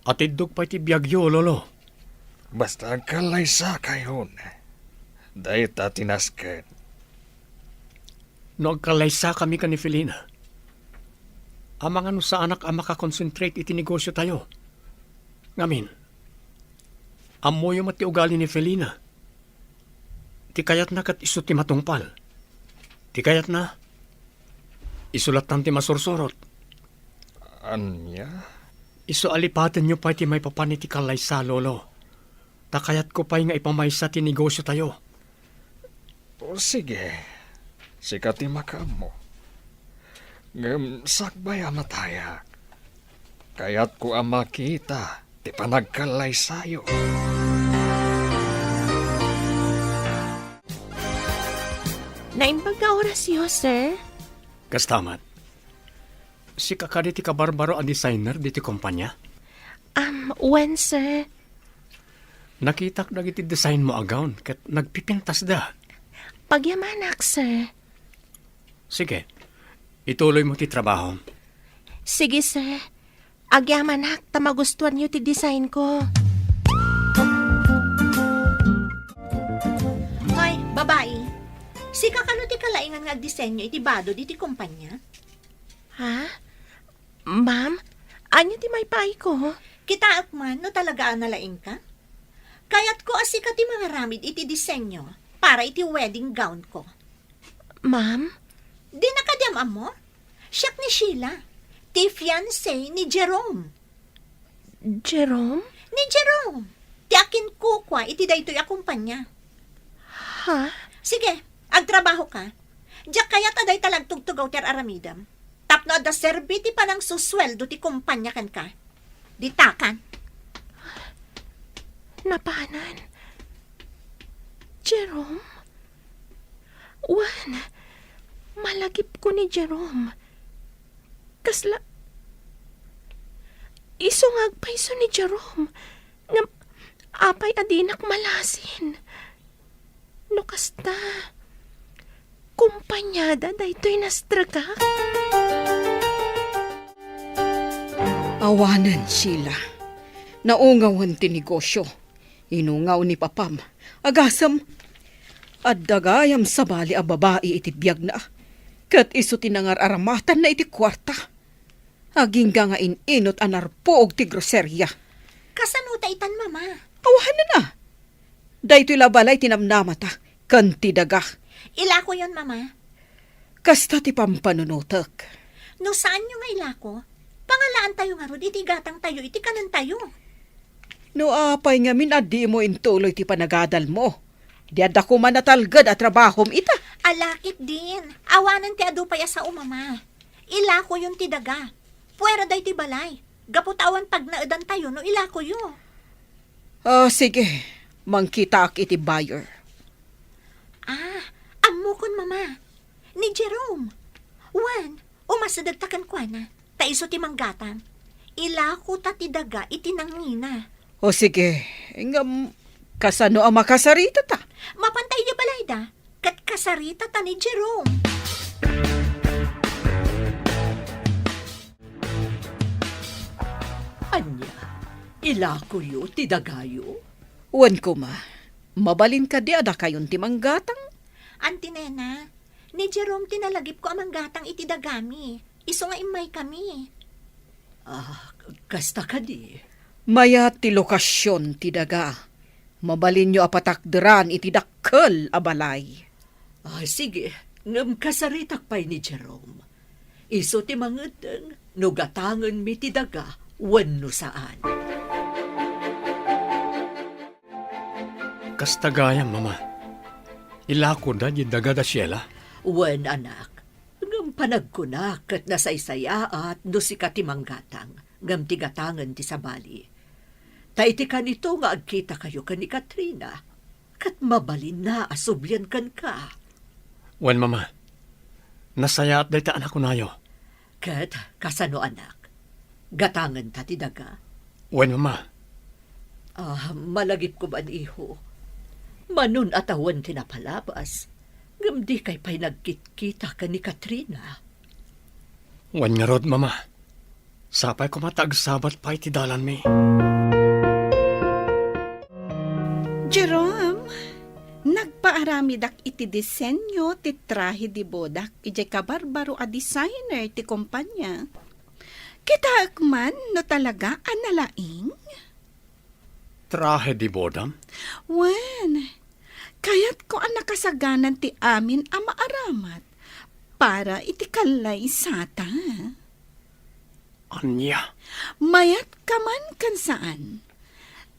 Atiddog pay ti biagyo, Lolo. Basta agkallaysakayon. Dayta ti nasken. No agkallaysakami ken ni Felina, amangan no saanak a makakonsentrate iti negosyotayo. Ngamin, ammoyo met ti ugali ni Felina. Ti kayatna ket isu ti matungpal. Ti kayatna, isu lattan ti masursurot. Ania? Isu a lipatenyo pay ti maipapan iti kallaysa, Lolo. Ta kayatko pay nga ipamaysa ti negosyotayo. O, sige. Sika ti makaammo. Ngem sakbay a matayak, kayatko a makita ti panagkallaysayo. Naimbag nga orasyo, sir? Kasta met. Sika kadi ti kabarbaro a designer diti kompanya? Um, wen, sir. Nakitak dagiti design mo a gown ket nagpipintasda. Pagyamanak, sir. Sige, ituloy mo ti trabaho. Sige, sir. Agyamanak ta magustuanyo ti design ko. Hoy, babai. Sika kano ti kalaingan nga agdisenyo iti bado diti kompanya? Ha? Ma'am, ania ti maipaayko? Kitaek man no talaga a nalaingka. Kayatko a sika ti mangaramid iti disenyo para iti wedding gown ko. Ma'am? Dina kadi am-ammo? Siak ni Sheila, ti fiancé ni Jerome. Jerome? Ni Jerome, ti akinkukua iti daytoy a kumpanya. Ha? Sige, agtrabahoka. Diak kayat a dayta la agtugtugaw ti ar-aramidem. Tapno adda serbi ti panangsusueldo ti kumpanya kenka. Ditakan. Napanan. Jerome? Wen, malagipko ni Jerome. Kasla, isu nga agpayso ni Jerome. Ngem apay a dinak malasin? No kasta, kumpanyada daytoy nastragak? Awanen, Sheila. Naungawen ti negosyo. Inungaw ni papam. Agasem, adda gayam sabali a babai iti biagna. Ket isu ti nangar-aramatanna iti kuarta. Agingga nga in-inut a narpuog ti groseria. Kasano ta itan, Mama? Awanen a. Daytoy la balay ti namnamata ken ti daga. Ilakoyon, Mama. Kasta ti pampanunotek. No saanyo nga ilako, pangalaantayo ngarud iti gatangtayo iti kanentayo. No apay ngamin a dimo intuloy ti panagadalmo, di adda koma natalged a trabahom ita. Ala ketdin, awanen ti adu pay a sao, Mama. Ilakoyon ti daga. Puera daytoy balay. Gapu ta awan pagnaedantayo no ilakoyo. Ah, sige. Mangkitaak iti buyer. Ah, ammokon, Mama. Ni Jerome. Wen, umasidegta kenkuana. Ta isu ti manggatang. Ilakota ti daga iti nangina. O sige, ngem kasano a makasaritata? Mapanta idiay balayda, ket kasaritata ni Jerome. Ania, ilakoyo ti dagayo? Wen koma, mabalin kadi a dakayon ti manggatang? Auntie Nena, ni Jerome ti nalagipko a manggatang iti dagami. Isu nga immaykami. Ah, kasta kadi. Mayat ti lokasion ti daga. Mabalinyo a patakderan iti dakkel a balay. Ah, sige, ngem kasaritak pay ni Jerome. Isu ti mangeddeng no gatangenmi ti daga wenno saan. Kasta gayam, Mama. Ilakoda diay daga da Sheila? Wen, anak. Ngem panagkunak ket nasaysayaat no sika ti manggatang, ngem ti gatangen ti sabali. Ta iti kanito nga agkitakayo ken ni Katrina, ket mabalinna a sublien kenka. Wen, Mama. Nasayaat dayta a nakunayo. Ket kasano, anak? Gatangenta ti daga? Wen, Mama. Ah, malagipko man, iho. Manon a tawen ti napalabas, ngem dikay pay nagkitkita ken ni Katrina. Wen ngarud, Mama. Sapay koma ta agsabat pay ti dalanmi. Jerome, nagpaaramidak iti disenyo ti trahe de bodak idiay kabarbaro a designer ti kompania. Kitaek man no talaga a nalaing. Trahe de bodam? Wen, kayatko a nakasaganan ti amin a maaramat para iti kallaysata. Ania? Mayat ka man ken saan,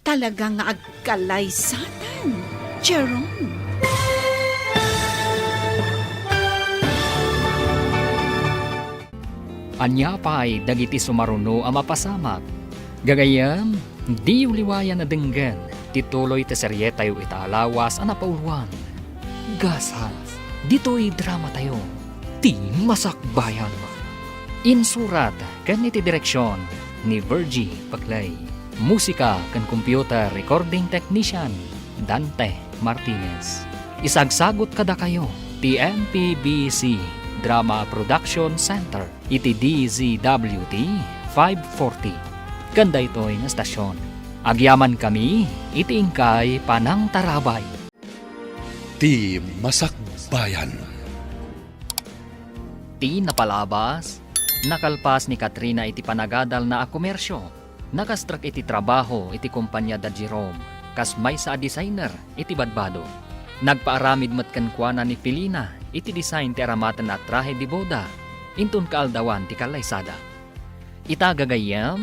talaga nga agkallaysatan, Jerome. Ania pay dagiti sumaruno a mapasamak? Gagayyem, diyo liwayan a denggen ti tuloy ti serietayo ita a lawas a napauluan, Gasat. Ditoy dramatayo, ti Masakbayan. Insurat ken iti direksion ni Virgie Paclay. Musika ken computer recording technician, Dante Martinez. Isagsagut kadakayo ti M P B C Drama Production Center iti D Z W T five forty. Ken daytoy nga estasion, agyamankami iti inkay panangtarabay. Ti Masakbayan. Ti napalabas, nakalpas ni Katrina iti panagadalna a komersio, nakastrek iti trabaho iti kompania da Jerome kas maysa a designer iti badbado. Nagpaaramid met kenkuana ni Felina iti design ti aramatenna a trahe de boda inton kaaldawan ti kallaysada. Ita gagayyem,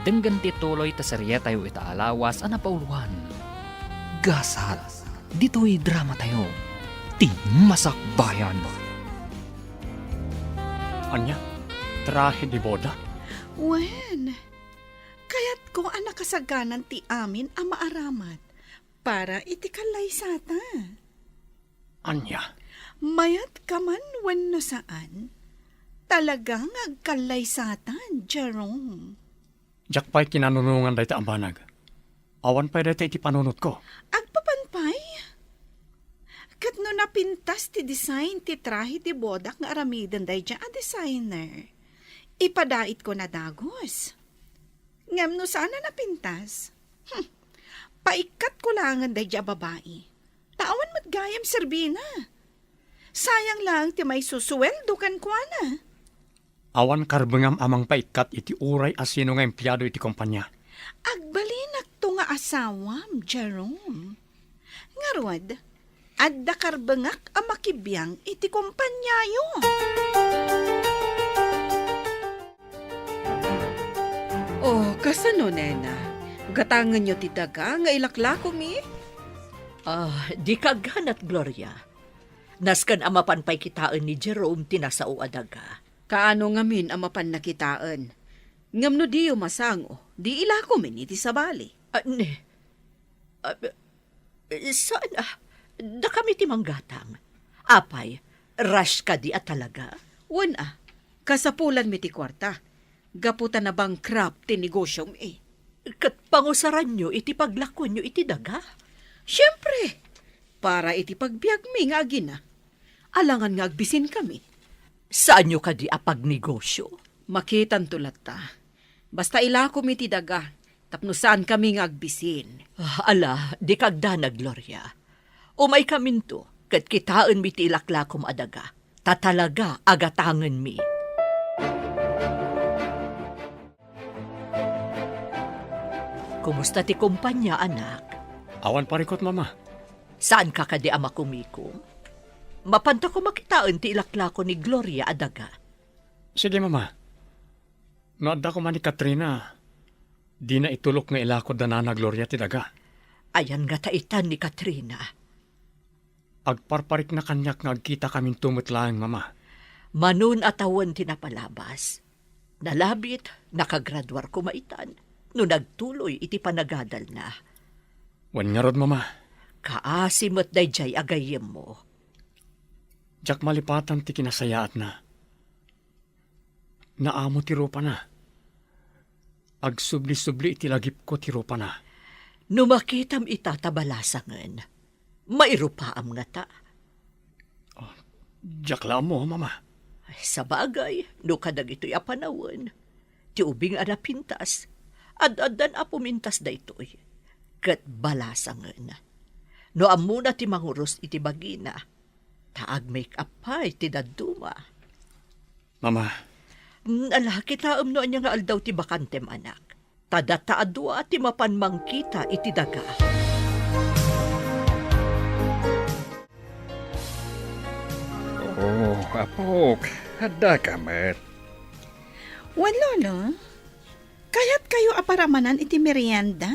denggen ti tuloy ta serietayo ita a lawas a napauluan, Gasat. Ditoy dramatayo, ti Masakbayan. Ania? Trahe de boda? Wen, kayatko a nakasaganan ti amin a maaramat para iti kallaysata. Ania? Mayat ka man wenno saan, talaga nga agkallaysatan, Jerome. Diak pay kinanunongan dayta a banag. Awan pay dayta iti panunotko. Agpapan pay? Ket no napintas ti design ti trahe de bodak nga aramiden daydiay a designer, ipadaitko na dagus. Ngem no saan a napintas, hmm, paikkatko laengen daydiay a babai. Ta awan met gayam serbina. Sayang laeng ti maisusueldo kenkuana. Awan karbengam a mangpaikkat iti uray a sino nga empleado iti kompania. Agbalinakto nga asawam, Jerome. Ngarud, adda karbengak a makibiang iti kompaniayo. Oh, kasano, nena? Gatangenyo ti daga nga ilaklakomi? Ah, di kaganat, Gloria. Nasken a mapan pay kitaen ni Jerome ti nasao a daga. Kaano ngamin a mapanna kitaen? Ngem no diyo masango, di ilakomin iti sabali. Ah, ne. Ah, saan a? Dakami ti manggatang. Apay, rush kadi a talaga? Wen a, kasapulanmi ti kuarta. Gapu ta nabankrupt ti negosyomi. Ket pangusaranyo iti paglakuanyo iti daga? Siempre, para iti pagbiagmi nga agina. Alangan nga agbisinkami. Saanyo kadi a pagnegosyo? Makitanto latta. Basta ilakom iti daga, tapno saankami nga agbisin. Ah, ala, di kagdanag, Gloria. Umaykaminto, ket kitaenmi ti ilaklakom a daga. Ta talaga a gatangenmi. Kumusta ti kompania, anak? Awan parikut, Mama. Saanka kadi a makumikom? Mapanta koma kitaen ti ilaklako ni Gloria a daga. Sige, Mama. No adda koma ni Katrina, dina itulok nga ilako da Nana Gloria ti daga. Ayan ngata itan ni Katrina? Agparparikna kaniak nga agkitakaminto met laeng, Mama. Manon a tawen ti napalabas. Nalabit, nakagraduar koma itan no nagtuloy iti panagadalna. Wen ngarud, Mama. Kaasi met daydiay a gayyemmo. Diak malipatan ti kinasayaatna. Naamo ti rupana. Agsubli-subli iti lagipko ti rupana. No makitam ita ta balasangen, mairupaam ngata? Oh, diak la ammo, Mama. Ay, sabagay, no kadagitoy a panawen, ti ubing a napintas, ad-addan a pumintas daytoy, ket balasangen. No ammona ti manguros iti bagina, ta ag-make up pay ti dadduma. Mama. Mm, ala, kitaem no ania nga aldaw ti bakantem, anak. Ta data a dua ti mapan mangkita iti daga. Oh, apok, addaka met. Wen, Lolo, kayatkayo a paramanan iti merienda.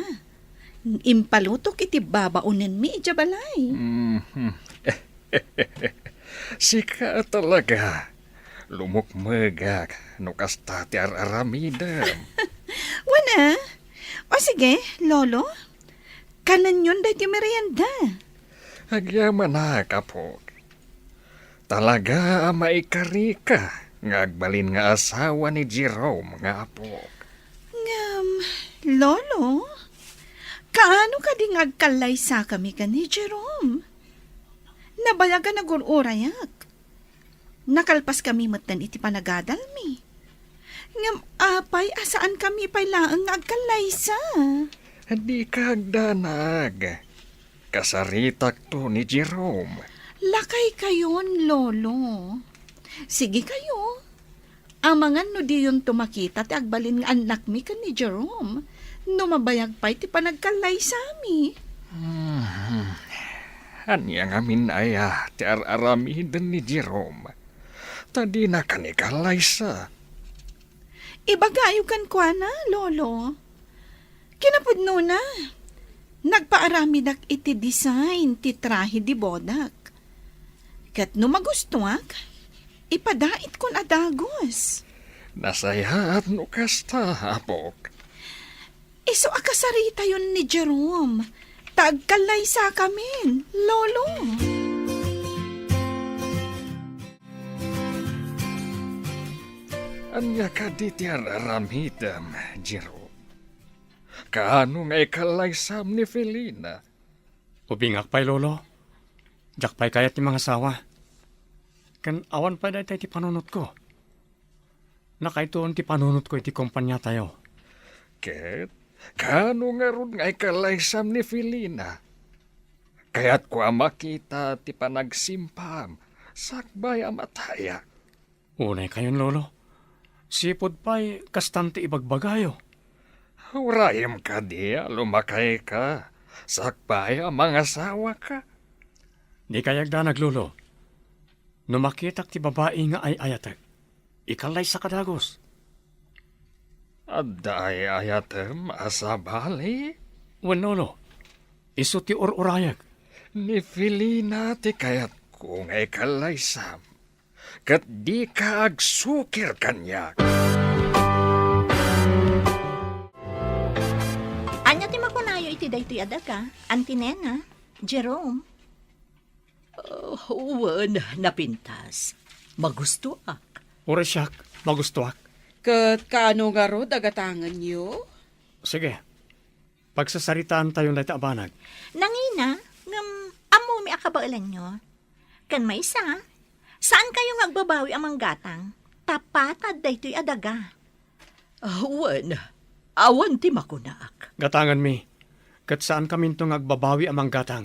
Impalutok iti babaonenmi idiay balay. Mhm. Sika talaga. Lumukmegak no kasta ti ar-aramidem. Wen a? O sige, Lolo. Kanenyon daytoy merienda. Agyamanak, apok. Talaga a maikarika nga agbalin nga asawa ni Jerome nga apok. Ngem, Lolo, kaano kadi nga agkallaysakami ken ni Jerome? Nabayag a nagur-urayak. Nakalpaskami metten iti panagadalmi. Ngem apay a saankami pay laeng nga agkallaysa? Dika agdanag. Kasaritakto ni Jerome. Lakaykayon, Lolo. Sige kayo. Amangan no diyonto makita ti agbalin nga annakmi ken ni Jerome, no mabayag pay ti panagkallaysami. Hmm. Ania ngamin aya ti ar-aramiden ni Jerome? Ta dina kanikallaysa. Ibagayo kenkuana, Lolo. Kinapudnona, nagpaaramidak iti design ti trahe de bodak. Ket no magustuak, ipadaitko a dagus. Nasayaat no kasta, apok. Isu a kasaritayon ni Jerome, ta agkallaysakamin, Lolo. Ania kadi ti ar-aramidem, Jerome? Kaano nga ikallaysam ni Felina? Ubingak pay, Lolo. Diak pay kayat ti mangasawa. Ken awan pay dayta iti panunotko. Nakaituon ti panunotko iti kompaniatayo. Ket kaano ngarud nga ikallaysam ni Felina? Kayatko a makita ti panagsimpam sakbay a matayak. Unaykayon, Lolo. Sipud pay, kastan ti ibagbagayo. Urayem kadi a lumakayka, sakbay a mangasawaka. Dika agdanag, Lolo. No makitak ti babai nga ay-ayatek, ikallaysaka dagus. Adda ay-ayatem a sabali? Wen, Lolo. Isu ti ur-urayek. Ni Felina ti kayatko nga ikallaysam. Ket dika agsukir kaniak. Ania ti makunayo iti daytoy a daga, Auntie Nena, Jerome? Uh, wen, napintas. Magustoak. Uray siak, magustoak. Ket kaano ngarud a gatangenyo? Sige. Pagsasaritaantayon dayta a banag. Nangina, ngem ammomi a kabaelanyo. Ken maysa, saankayo nga agbabawi a manggatang, ta patad daytoy a daga. Ah, wen, awan ti makunak. Gatanganmi, ket saankaminto nga agbabawi a manggatang.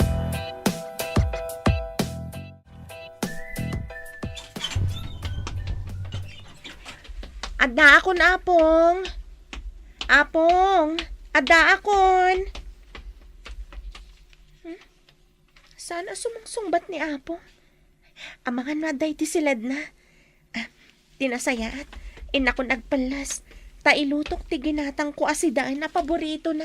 Addaakon, Apong. Apong, addaakon. Saan a sumungsungbat ni Apo? Amangan no adda iti siledna. Ah, ti nasayaat, innakon agpellas, ta ilutok ti ginatangko a sidaen a paboritona.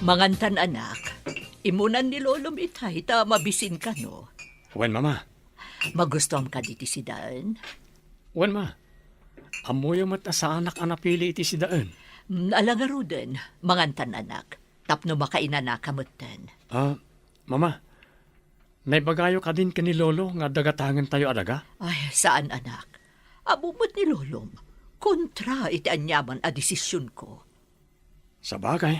Mangantan, anak. Imunan ni Lolom itay ta mabisin kano. Wen, Mama. Magustuam kadi ti sidaen? Wen, Ma. Ammoyo met a saanak a napili iti sidaen. Mm, ala ngaruden, mangantan, anak. Tapno makainanaka metten. Ah, Mama, naibagayo kadin ken ni Lolo nga adda gatangentayo a daga? Ay, saan, anak. Amo met ni Lolom. Kontra iti aniaman a desisionko. Sabagay.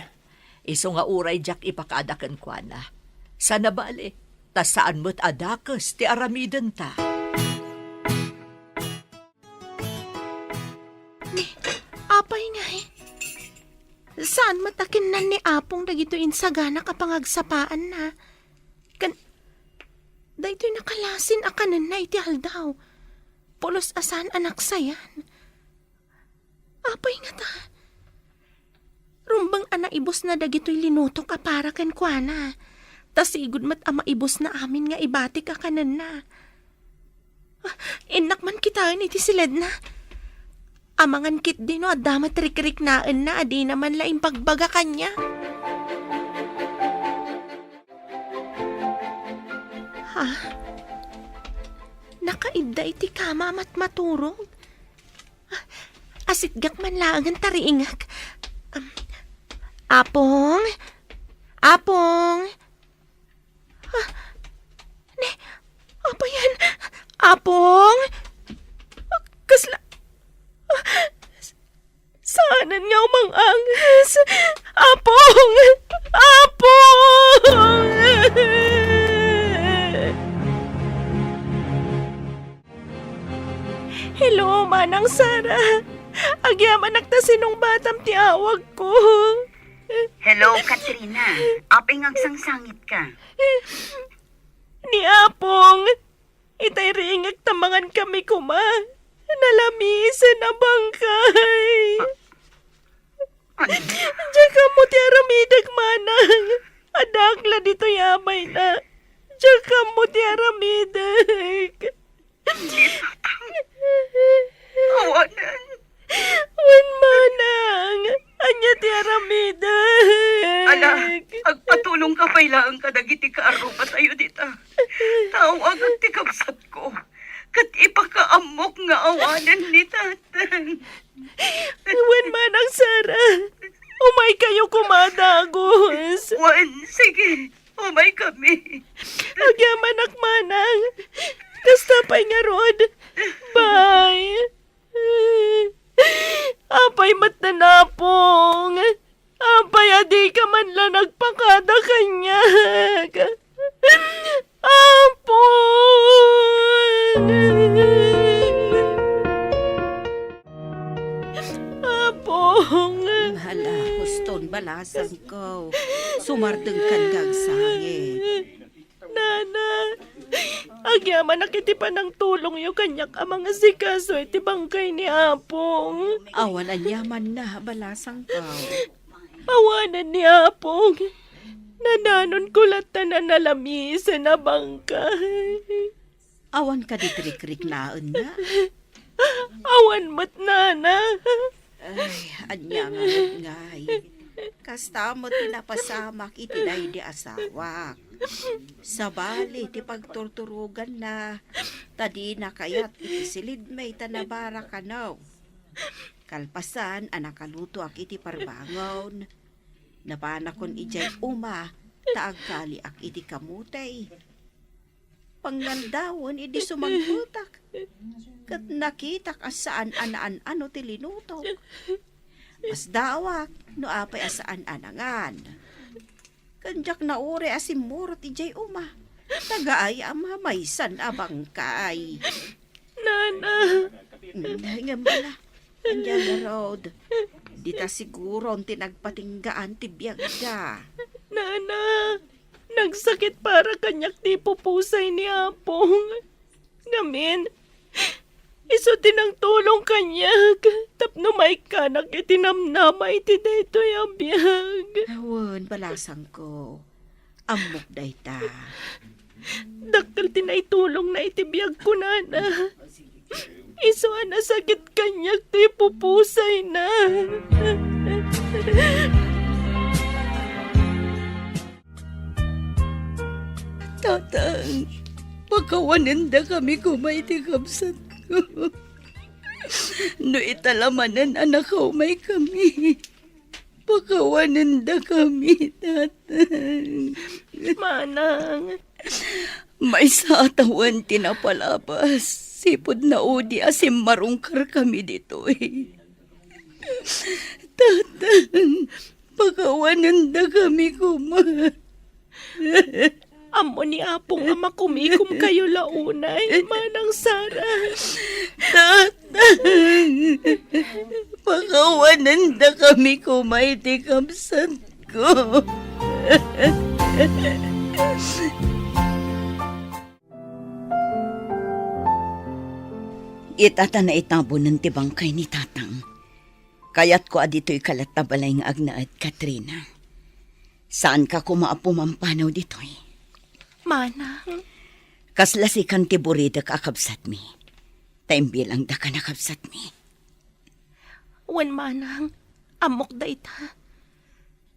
Isu nga uray diak ipakaada kenkuana. Saan a bale, ta saan met a dakes ti aramidenta. Ni, apay ngay? Saan met a kinnan ni Apong dagitoy insaganak a pangagsapaanna? Ken, daytoy nakalasin a kanenna iti aldaw. Pulos a saan a naksayan. Apay ngata? Rumbeng a naibusna dagitoy linutok a para kenkuana. Ta sigud met a maibusna amin nga ibatik a kanenna. Ah, innak man kitaen iti siledna. Amangan ketdi no adda met rikriknaenna a dina man la imbagbaga kaniak. Ha? Nakaidda iti kama a matmaturog? Asitgak man laengen ta riingek. Um, Apong? Apong? Ah, ni, apay yan? Apong? Ah, kasla, ah, saanen nga umang-anges? Apong! Apong! Hello, Manang Sara. Agyamanak ta sinungbatam ti awagko. Hello, Katrina. Apay nga agsangsangitka? Ni Apong, itay riingek ta mangankami koma. Nalamisen a bangkay. Diak ammo ti aramidek, manang. Addaak la ditoy abayna. Diak ammo ti aramidek. Awanen. Wen, manang, ania ti aramidek? Ala, agpatulongka pay laeng kadagiti kaarrupatayo dita. Ta awagak ti kabsatko. Ket ipakaammok nga awanen ni tatang. Wen, Manang Sara, umaykayo koma dagus. Wen, sige, umaykami. Agyamanak, manang. Kasta pay ngarud. Bye. Apay met ni Apong? Apay a dika man la nagpakada kaniak? Apong! Apong! Hala, huston, balasangko. Sumardengkan nga agsangit. Nana, agyamanak iti panangtulongyo kaniak a mangasikaso iti bangkay ni Apong. Awan aniamanna, balasangko. Awanen ni Apong. Nananonko latta a nalamisen a bangkay. Awan kadi ti rikriknaenna? Awan met, nana. Ay, ania ngarud ngay? Kasta met ti napasamak iti daydi asawak. Sabali ti pagturturoganna, ta dina kayat iti silidmi ta nabara kano. Kalpasan a nakalutoak iti parbangon, napanakon idiay uma ta agkaliak iti kamote. Pangngaldawen idi sumangpetak, ket nakitak a saan a naan-ano ti linutok. Masdaawak no apay a saan a nangan. Ken diak nauray a simmurot idiay uma. Tagaay a mamaysan a bangkay. Nana! Mm, ngem bala, ania ngarud? Dita siguron ti nagpatinggaan ti biagda. Nana! Nagsakit para kaniak ti pupusay ni Apong. Ngamin, Isu ti nangtulong kaniak tapno maikkanak iti namnama iti daytoy a biag. Wen, balasangko. Ammok dayta. Dakkel ti naitulongna iti biag, kunana. Isu a nasakit kaniak ti pupusayna. Tatang, pakawanendakami koma iti kabsatko. No ita la manen a nakaumaykami, pakawanendakami, Tatang. Manang. Maysa a tawen ti napalabas, sipud naudi a simmarungkarkami ditoy. Tatang, pakawanendakami koma. Ammo ni Apong a makumikom kayo la unay, Manang Sara. Tatang, pakawanendakami koma iti kabsatko. Ita ta naitabonen ti bangkay ni Tatang. Kayatko a ditoyka latta balay nga agnaed, Katrina. Saanka koma a pumampanaw ditoy. Manang. Kasla sikan ti buridek a kabsatmi. Ta imbilangdaka a kabsatmi. Wen, Manang, ammok dayta.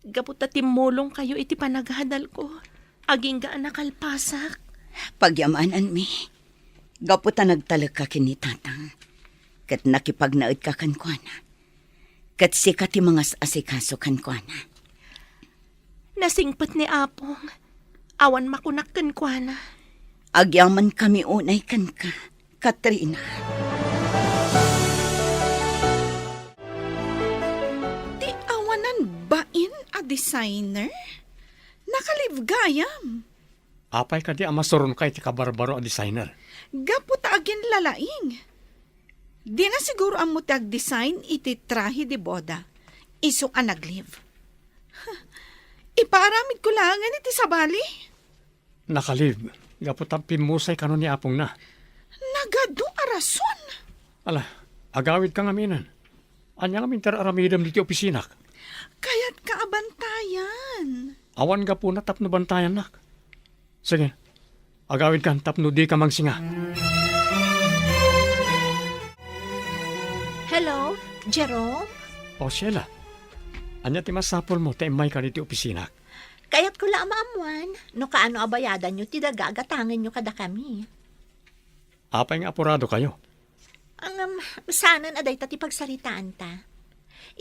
Gapu ta timmulongkayo iti panagadalko, agingga a nakalpasak. Pagyamananmi, gapu ta nagtalekka ken ni Tatang, ket nakipagnaedka kenkuana, ket sika ti mangas-asikaso kenkuana. Nasingpet ni Apong, awan makunak kenkuana. Agyamankami unay kenka, Katrina. Ti awanan bain a designer? Nakalib gayam. Apay kadi a masuronka iti kabarbaro a designer? Gapu ta aginlalaing. Dina siguro ammo ti agdesign iti trahe de boda. Isu a naglib. Huh. Ipaaramidko laengen iti sabali. Nakalib, gapu ta pimmusay kano ni apongna. Nagadu a rason. Ala, agawidka ngamin. Ania ngamin ti ar-aramidem ditoy opisinak? Kayatka a bantayan. Awan gapuna tapno bantayannak. Sige, agawidkan tapno dika mangsinga. Hello, Jerome? O, Sheila, ania ti masapulmo ta immayka ditoy opisinak? Kayatko la a maammuan no kaano a bayadanyo ti daga a gatangenyo kadakami. Apay nga apuradokayo? Ngem, saanen a dayta ti pagsaritaanta.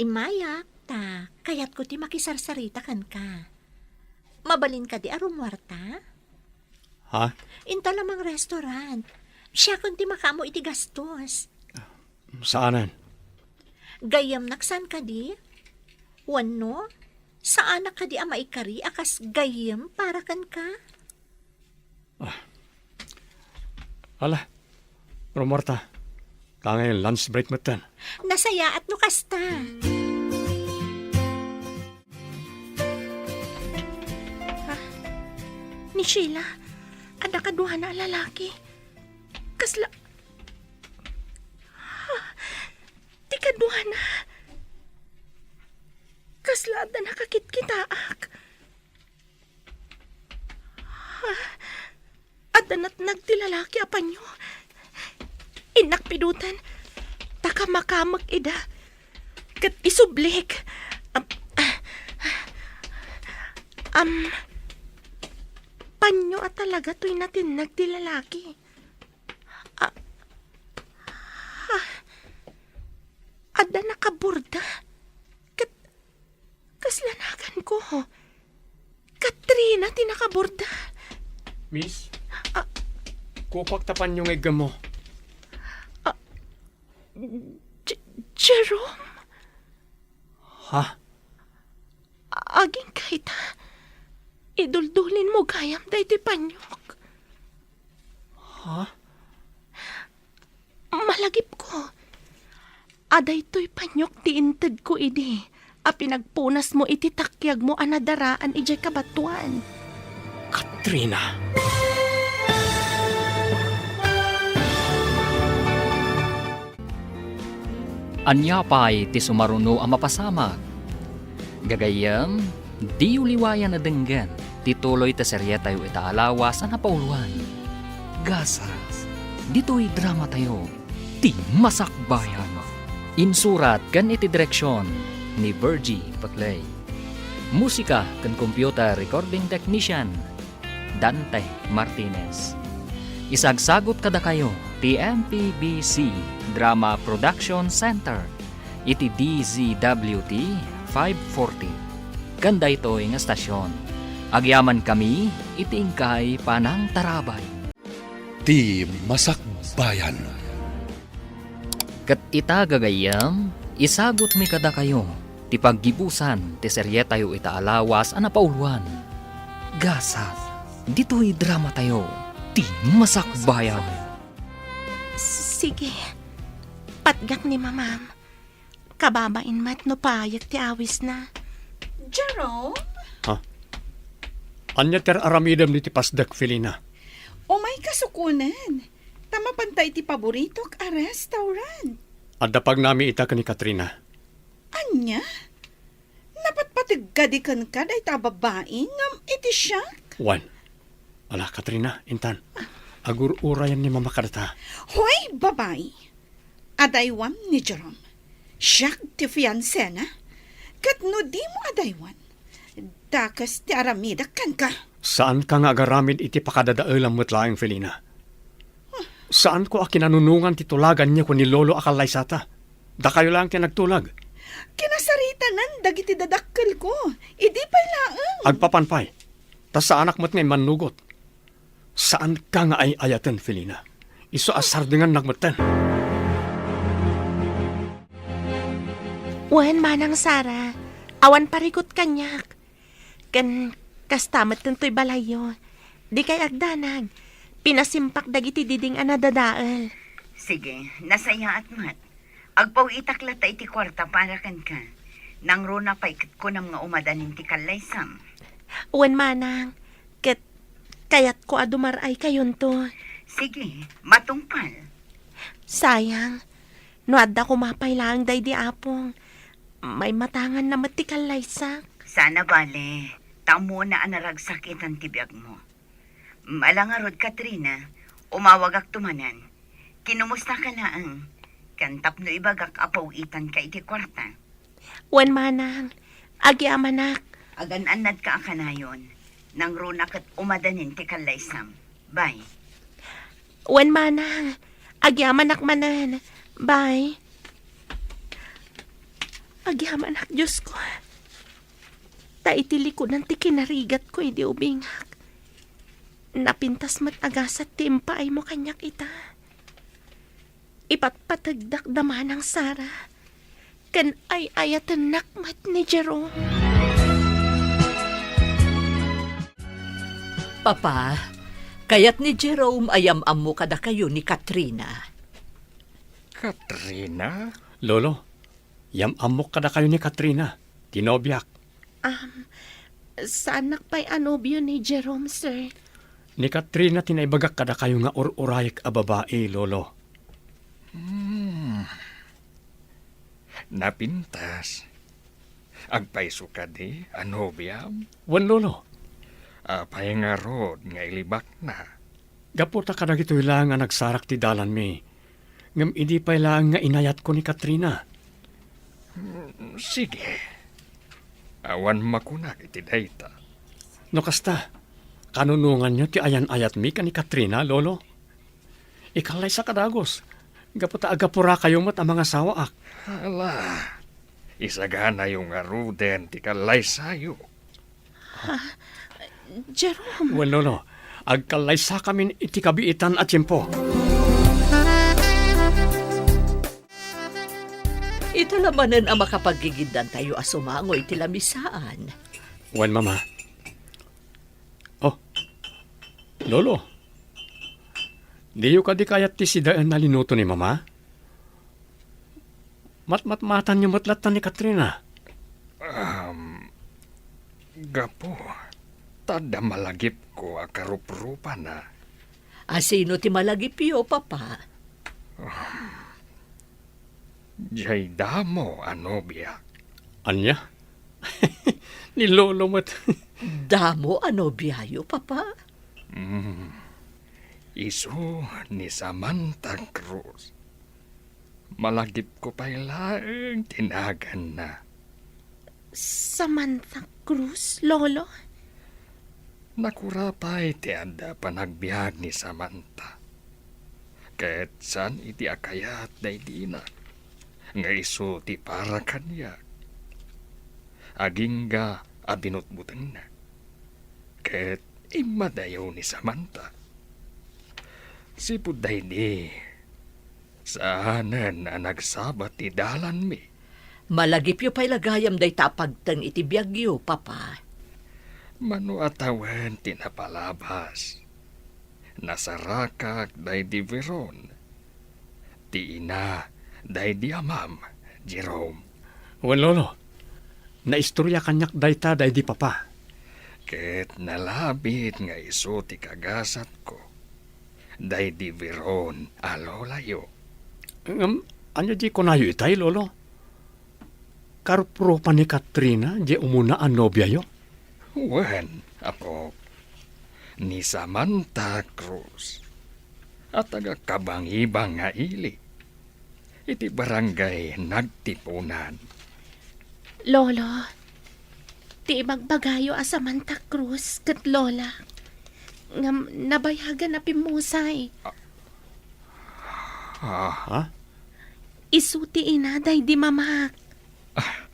Immayak, ta kayatko ti makisarsarita kenka. Mabalin kadi a rumuarta? Ha? Inta la mangrestaurant. Siakon ti makaammo iti gastos. Saanen? Gayyemnak saan kadi? Wenno, saanak kadi a maikari a kas gayyem para kenka? Ah. Ala, rumuarta. Kangay lunch break metten. Nasayaat no kasta. Ah, ni Sheila, adda kaduana a lalaki. Kasla, ah, ti kaduana. Kasla adda nakakitkitaak. Adda natnag ti lalaki a panyo. Innak pidoten, ta kamakamek ida. Ket isublik. Am, am, panyo a talaga toy natinnag ti lalaki. A, a, adda nakaborda. Ket Kasla naganko. Katrina ti nakaborda. Miss? Ah. Kupak ta panyo nga iggammo. Ah, J-, Jerome? Ha? Agingga ita. Iduldulinmo gayam daytoy panyok. Ha? Malagipko. A daytoy panyok ti intedko idi a pinagpunasmo iti takiagmo a nadaraan idiay kabatoan. Katrina! Ania pay ti sumaruno a mapasamak? Gagayyem, diyo liwayan a denggen ti tuloy ti serietayo ita a lawas a napauloan. Gasat, ditoy dramatayo, ti Masakbayan. Insurat ken iti direksion ni Virgie Paclay. Musika ken computer recording technician, Dante Martinez. Isagsagut kadakayo ti M P B C Drama Production Center iti D Z W T five forty. Ken daytoy nga estasion, agyamankami iti inkay panangtarabay. Ti Masakbayan. Ket ita, gagayyem, isagutmi kadakayo ti paggibusan ti serietayo ita a lawas a napauloan. Gasat, ditoy dramatayo, ti Masakbayan. Sige. Patgak ni Mamam. Kababain met no paayek ti awisna. Jerome? Ha? Ania ti ar-aramidem iti pasdek, Felina? Umayka sukonen, ta mapanta iti paboritok a restaurant. Adda pagnami ita ken ni Katrina. Ania? Napatpateg kadi kenka dayta a babai ngem iti siak? Wen. Ala, Katrina, intan. Agur-urayan ni Mama kadata. Hoy, babai! Adaywam ni Jerome. Siak ti fiansena. Ket no dimo adaywan, dakes ti aramidek kenka. Saanka nga agaramid iti pakadadaelam met laeng, Felina. Saanko a kinanunongan ti tulagan ni Lolo a kallaysata. Dakayo laeng ti nagtulag. Kinasaritanan dagiti dadakkelko. Idi pay laeng. Agpapan pay. Ta saanak met nga immannugot. Saanka nga ay-ayaten, Felina. Isu a sardengannak metten. Wen, Manang Sara, awan parigot kaniak. Ken kasta metten toy balayyo. Dikay agdanag. Pinasimpak dagiti diding a nadadael. Sige, nasayaat met. Agpaw-itak latta iti kuarta para kenka. Nangruna pay ket kunam nga umadanin ti kallaysam. Wen, Manang, ket kayatko a dumar-ay kayonto. Sige, matungpal. Sayang, no adda koma pay laeng daydi Apong, maimatanganna met ti kallaysak. Sana bale, ta ammona a naragsak itan ti biagmo. Ala ngarud, Katrina, umawagakto manen. Kinumustaka laeng, ken tapno ibagak a paw-itanka iti kuarta. Wen, Manang, agyamanak. Agan-annadka a kanayon. Nangruna ket umadanin ti kallaysam. Bye. Wen, Manang, agyamanak manen. Bye. Agyamanak, Diosko. Ta iti likudan ti kinarigatko idi ubingak, napintas met a gasat ti impaaymo kaniak ita. Ipatpategdak da Manang Sara, ken ay-ayatennak met ni Jerome. Papa, kayat ni Jerome a yam-ammo kadakayo ni Katrina. Katrina? Lolo, yam-ammok kadakayo ni Katrina, ti nobiak. Um, saanak pay a nobio ni Jerome, sir. Ni Katrina ti naibagak kadakayo nga ur-urayek a babai, Lolo. Hmm. Napintas. Agpayso kadi a nobiam? Wen, Lolo. Apay ngarud nga ilibakna? Gapu ta kadagitoy laeng a nagsarak ti dalanmi, ngem idi pay laeng nga inayatko ni Katrina. Hmm, sige. Awan makunak iti dayta. No kasta, kanunonganyo ti ayan-ayatmi ken ni Katrina, Lolo? Ikallaysak a dagus, gapu ta agapurakayo met a mangasawaak. Hala, isaganayo ngaruden ti kallaysayo. Ah, Jerome. Wen, Lolo, agkallaysakamin iti kabiitan a tiempo. Ita la manen a makapaggigiddantayo a sumango iti lamisaan. Wen, Mama. Oh, Lolo, diyo kadi kayat ti sidaen a linuto ni Mama? Matmatmatanyo met latta ni Katrina. Um, gapu ta adda malagipko a karuprupana. A sino ti malagipyo, Papa? Um, Diay damo a nobia. Ania? Ni Lolo met. Damo a nobiayo, Papa? Mm. Isu ni Samantha Cruz. Malagipko pay laeng ti naganna. Samantha Cruz, Lolo? Nakura pay ti adda panagbiag ni Samantha. Ket saan iti a kayat daydi ina nga isu ti para kaniak. Agingga a binutbutengna. Ket immadayo ni Samantha. Sipud daydi, saanen a nagsabat ti dalanmi. Malagipyo pay la gayam dayta a pagteng iti biagyo, Papa. Mano a tawen ti napalabas. Nasarakak daydi Veron. Ti ina daydi amam, Jerome. Wen, Lolo. Naistorya kaniak dayta daydi Papa. Ket nalabit nga isu ti kagasatko daydi Veron a lolayo. Ngem, ania di kunayo itay, Lolo? Karuprupan ni Katrina di umuna a nobiayo? Wen, apok. Ni Samantha Cruz, a taga Kabangibang nga ili, iti barangay Nagtipunan. Lolo, ti ibagbagayo a Samantha Cruz ket Lola, ngem nabayagan a pimmusay. Ah. Ha? Isu ti ina daydi mamak. Ah,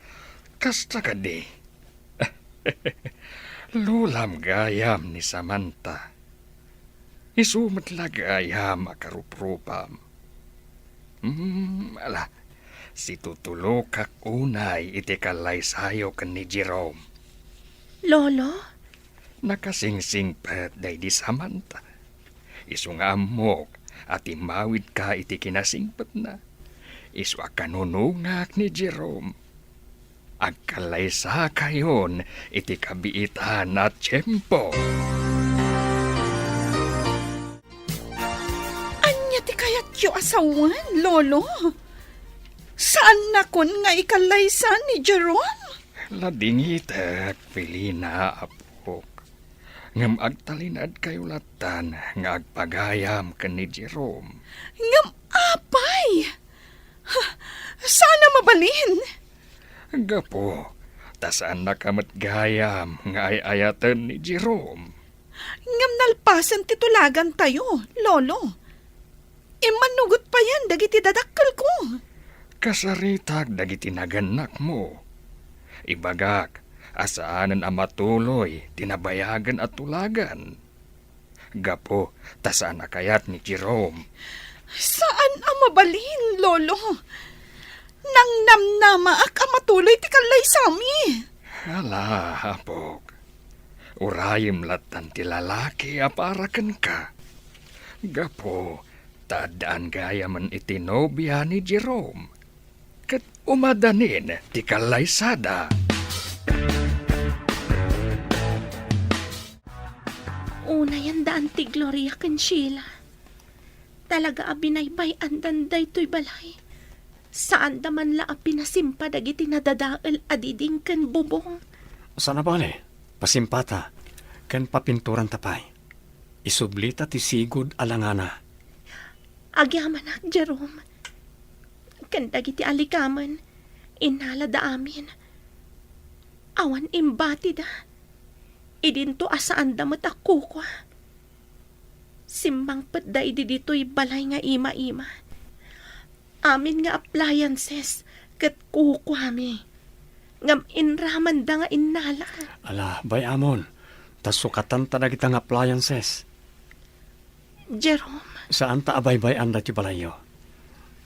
kasta kadi. Lolam gayam ni Samantha. Isu met la gayam a karuprupam. Hmm, ala, situtulokak unay iti kallaysayo ken ni Jerome. Lolo? Nakasingsingpet daydi Samantha. Isu nga ammok a timmawidka iti kinasingpetna. Isu a kanunongak ni Jerome. Agkallaysakayon iti kabiitan a tiempo. Ania ti kayatyo a sawen, Lolo? Saannakon nga ikallaysa ni Jerome? Ladingitek, Felina, apok. Ngem agtalinaedkayo lattan nga agpagayam ken ni Jerome. Ngem apay? Ha, saan a mabalin? Gapu ta saannaka met gayam nga ay-ayaten ni Jerome. Ngem nalpasen ti tulagantayo, Lolo. Immanugot payen dagiti dadakkelko. Kasaritak dagiti nagannakmo. Ibagak a saanen a matuloy ti nabayagen a tulagan. Gapu ta saan a kayat ni Jerome. Saan a mabalin, Lolo. Nangnamnamaak a matuloy ti kallaysami. Ala, apok. Urayem lattan ti lalaki a para kenka. Gapu ta addaan gayamen iti nobia ni Jerome. Ket umadanin ti kallaysada. Unayen da Auntie Gloria ken Sheila. Talaga a binaybay-andan daytoy balay. Saanda man la a pinasimpa dagiti nadadael a diding ken bubong. Sana bale, pasimpata, ken papinturanta pay. Isublita ti sigud a langana. Agyamanak, Jerome. Ken dagiti alikamen, innalada amin. Awan imbatida. Idinto a saanda met a kukua. Simmangpetda idi ditoy balay nga ima-ima. Amin nga appliances ket kukuami. Ngem inramanda nga innala. Ala, bay-amon, ta sukatanta dagita nga appliances. Jerome. Saanta a baybay-an daytoy balayyo.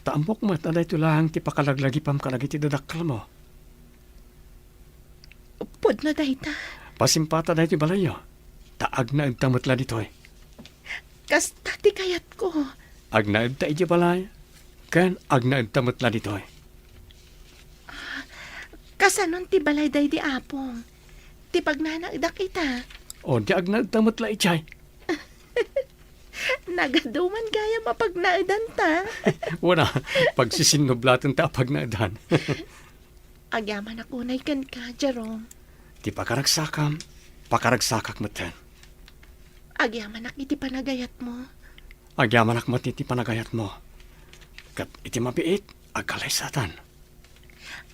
Ta ammok met a daytoy laeng ti pakalaglagipam kadagiti dadakkelmo. Pudno dayta. Pasimpata daytoy balayyo. Ta agnaedta met la ditoy. Kasta ti kayatko. Agnaedta idiay balay, ken agnaedta met la ditoy. Kasanon ti balay daydi Apong? Ti pagnanaedak ita. O, di agnaedta met la idiay. Nagaduman gayam a pagnaedanta. Wen a, pagsisinnublatan ta a pagnaedan. Agyamanak unay kenka, Jerome. Ti pakaragsakam, pakaragsakak metten. Agyamanak iti panagayatmo. Agyamanak met iti panagayatmo. Ket iti mabiit, agkalaysatan.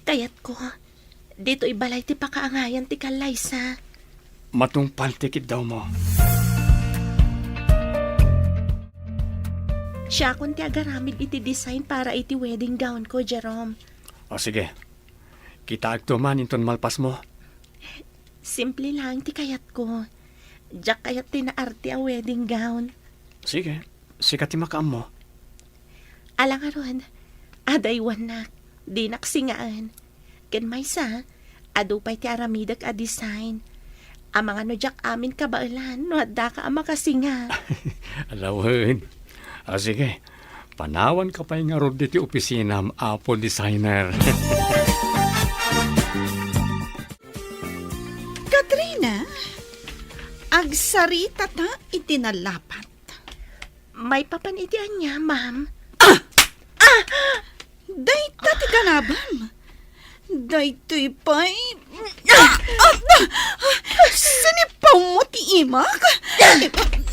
Kayatko, ditoy balay ti pakaangayan ti kallaysa. Matungpal ti kiddawmo. Siakon ti agaramid iti design para iti wedding gown ko, Jerome. O sige. Kitaekto man inton malpasmo. Simple lang ti kayatko. Diak kayat ti naarte a wedding gown. Sige, sika ti makaammo. Ala ngarud, adaywannak, dinak singaen. Ken maysa, adu pay ti aramidek a design. Amangan no diak amin kabaelan no addaka a makasinga. Ala wen. A, sige, panawanka pay ngarud ditoy opisinam, Apo Designer. Katrina, agsaritata iti nalapat. Maipapan iti ania, ma'am? Ah! Ah! Dayta ti ganabem. Daytoy pay. Ah! Ah! Ah! Sinipawmo ti imak? Ah!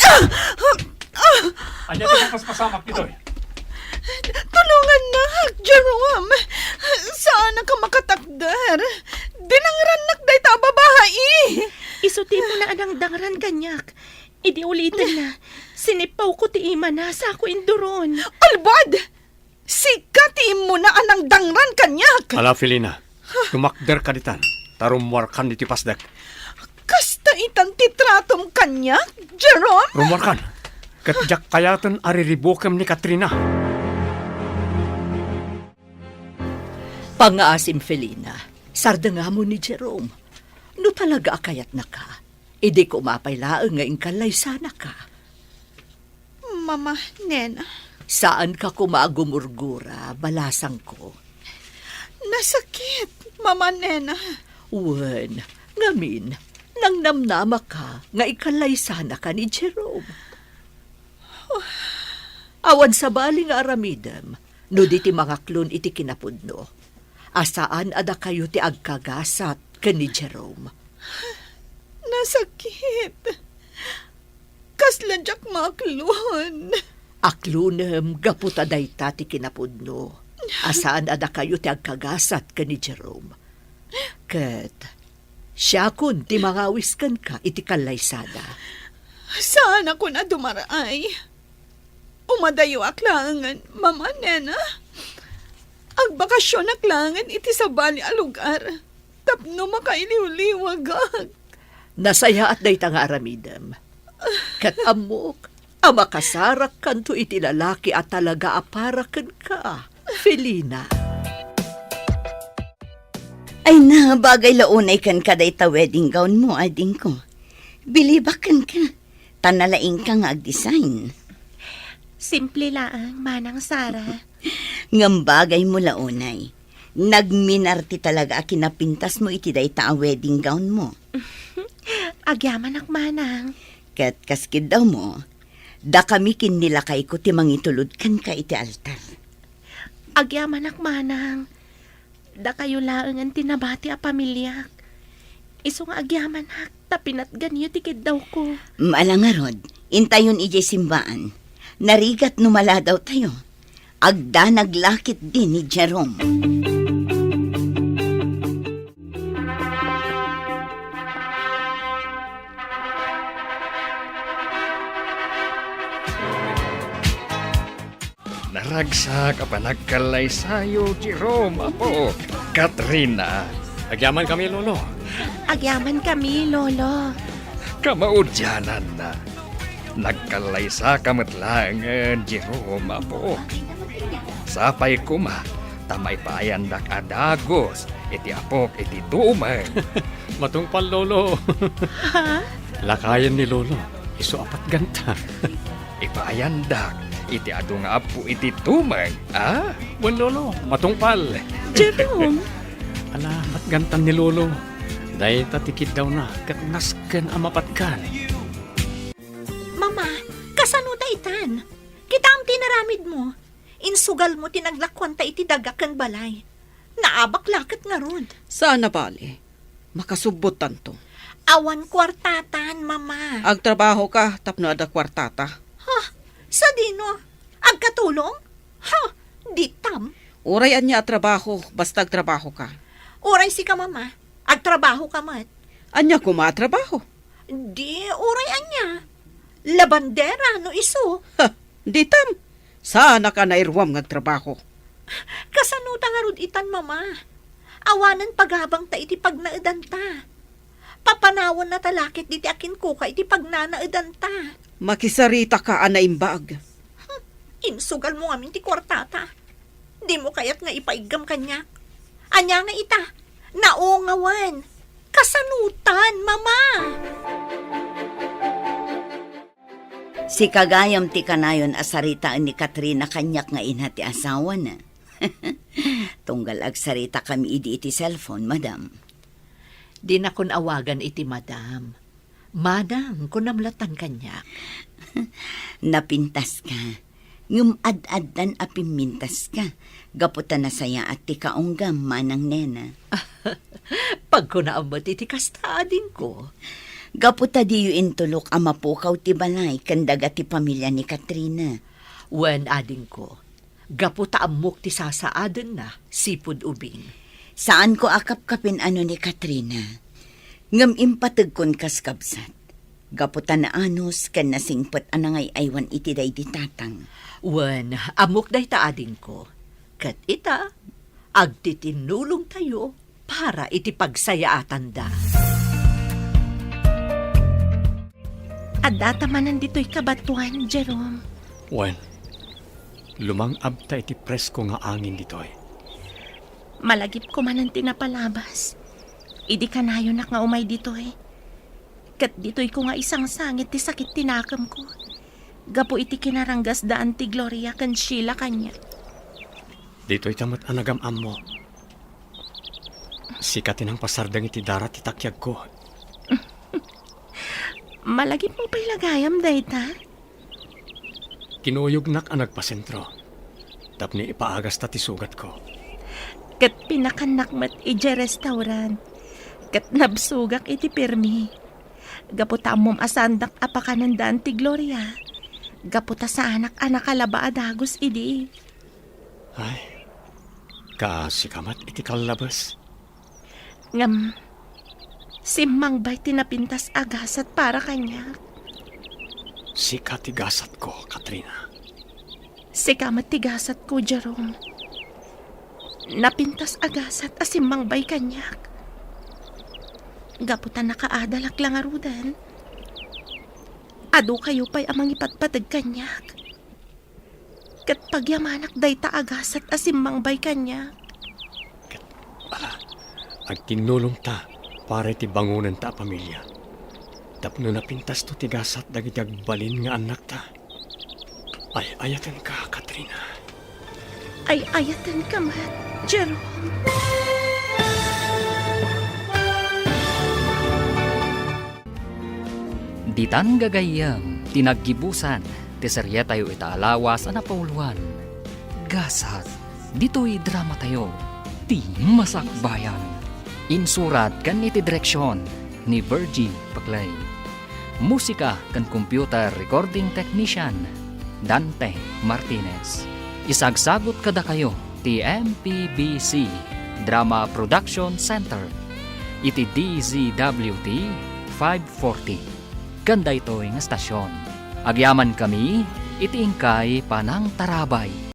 Ah! Ah! Ania ti napaspasamak ditoy? Tulongannak, Jerome. Saanak a makatakder. Dinangrannak dayta a babai. Isu ti immuna a nangdangran kaniak. Idi ulitenna, sinipawko ti imana, sako induron. Albad! Sika ti immuna a nangdangran kaniak! Ala, Felina, tumakderka ditan, ta rummuarkan iti pasdek. Kasta itan ti tratom kaniak, Jerome? Rummuarkan, ket diak kayaten a riribukem ni Katrina. Pangngaasim, Felina, sardengamon ni Jerome. No talaga a kayatnaka, idi koma pay laeng nga inkallaysanaka. Mama, nena. Saanka koma a gumurgura, balasangko. Nasakit, Mama, nena. Wen, ngamin, nangnamnamaka nga inkallaysanaka ni Jerome. Awan sabali nga aramidem no di ti mangaklon iti kinapudno a saan a dakayo ti agkagasat ken ni Jerome. Nasakit. Kasla diak maaklon. Aklonem gapu ta dayta ti kinapudno a saan a dakayo ti agkagasat ken ni Jerome. Ket siakon ti mangawis kenka iti kallaysada. Saanakon a dumaraay. Umadayoak laengen, Mama, nena. Agbakasionak laengen iti sabali a lugar tapno makailiwliwagak. Nasayaat dayta nga aramidem. Ket ammok a makasarakkanto iti lalaki a talaga a para kenka, Felina. Ay na, bagay la unay kenka dayta wedding gown mo, adingko. Bilibak kenka, ta nalaingka nga agdesign. Simple laeng, Manang Sara. Ngem bagay mo la unay. Nagminarte talaga a kinapintas mo iti dayta a wedding gown mo. Agyamanak, Manang. Ket kas kiddawmo, dakami ken ni lakayko ti mangitulod kenka iti altar. Agyamanak, Manang. Dakayo laengen ti nabati a pamiliak. Isu nga agyamanak ta pinatganyo ti kiddawko. Ala ngarud, intayon idiay simbaan. Narigat no maladawtayo. Agdanag la ketdi ni Jerome. Naragsak a panagkallaysayo, Jerome, apo. Katrina. Agyamankami, Lolo. Agyamankami, Lolo. Kamaudiananna, nagkallaysaka met laengen, Jerome, apo. Sapay koma ta maipaayandak a dagus iti apok iti tumeng. Matungpal, Lolo. Ha? Lakayen ni Lolo, isu a patganta. Ipaayandak iti adu nga appo iti tumeng, a? Wen, Lolo, matungpal. Jerome! Ala, patgantan ni Lolo. Dayta ti kiddawna ket nasken a mapatgan. Mama, kasano ta Midmo, insugalmo ti naglakuanta iti daga ken balay. Naabak la ket ngarud. Saan a bale. Makasubbottanto. Awan kuartatan, Mama. Agtrabahoka tapno adda kuartata. Ha? Sadino? Agkatulong? Ha? Ditam. Uray ania a trabaho, basta agtrabahoka. Uray sika, Mama. Agtrabahoka met. Ania koma a trabaho? Di, uray ania. Labandera, no isu. Ha, ditam. Saanaka nairuam nga agtrabaho. Kasano ta ngarud itan, Mama? Awanen pagabangta iti pagnaedanta. Papanawennata la ket diti akinkuka iti pagnanaedanta. Makisaritaka a naimbag. Hmm, insugalmo ngamin ti kuartata. Dimo kayat nga ipaiggam kaniak? Ania nga ita? Naungawan. Kasanotan, Mama? Sika gayam ti kanayon a saritaen ni Katrina kaniak nga ina ti asawana. Tunggal agsaritakami idi iti cellphone, madam. Dinakon awagan iti madam. Madam, kunam latan kaniak. Napintaska. Ngem ad-addan a pimmintaska. Gapu ta nasayaat ti kaunggam, Manang Nena. Pagkunaam met iti kasta, adingko. Gapu ta diyo intulok a mapukaw ti balay ken daga ti pamilya ni Katrina. Wen, adingko. Gapu ta ammok ti sasaadenna, sipud ubing. Saanko a kapkapin-ano ni Katrina. Ngem impategkon kas kabsat. Gapu ta naanus ken nasingpet a nangay-aywan iti daydi tatang. Wen, ammok dayta, adingko. Ket ita, agtitinnulongtayo para iti pagsayaatanda. Addata manen ditoy kabatuan, Jerome. Wen, lumang-abta iti presko nga angin ditoy. Malagipko manen ti napalabas. Idi kanayonak nga umay ditoy. Ket ditoyko nga isangsangit ti sakit ti nakemko. Gapu iti kinaranggas da Auntie Gloria ken Sheila kaniak. Ditoyta met a nagam-ammo. Sika ti nangpasardeng iti dara ti takiagko. Malagipmo pay la gayam dayta? Kinuyognak a nagpasentro tapno ipaagasta ti sugatko. Ket pinakannak met idiay restaurant. Ket nabsogak iti pirmi. Gapu ta ammom a saandak a pakanen da Auntie Gloria. Gapu ta saanak a nakalaba a dagus idi. Ay, kaasika met iti kallabes. Ngem, simmangbay ti napintas a gasat para kaniak. Sika ti gasatko, Katrina. Sika met ti gasatko, Jerome. Napintas a gasat a simmangbay kaniak. Gapu ta nakaadalak la ngaruden. Adu kayo pay a mangipatpateg kaniak. Ket pagyamanak dayta a gasat a simmangbay kaniak. Ket, ala, agtinnulongta para iti bangonenta a pamilya. Tapno napintasto ti gasat dagiti agbalin nga annakta. Ay-ayatenka, Katrina. Ay-ayatenka met, Jerome. Ditan gagayyem ti naggibusan ti serietayo ita a lawas a napauluan, Gasat. Ditoy dramatayo, ti Masakbayan. Insurat ken iti direksion ni Virgie Paclay. Musika ken computer recording technician, Dante Martinez. Isagsagut kadakayo ti M P B C Drama Production Center iti D Z W T five forty. Ken daytoy nga stasyon, agyamankami iti inkay panangtarabay.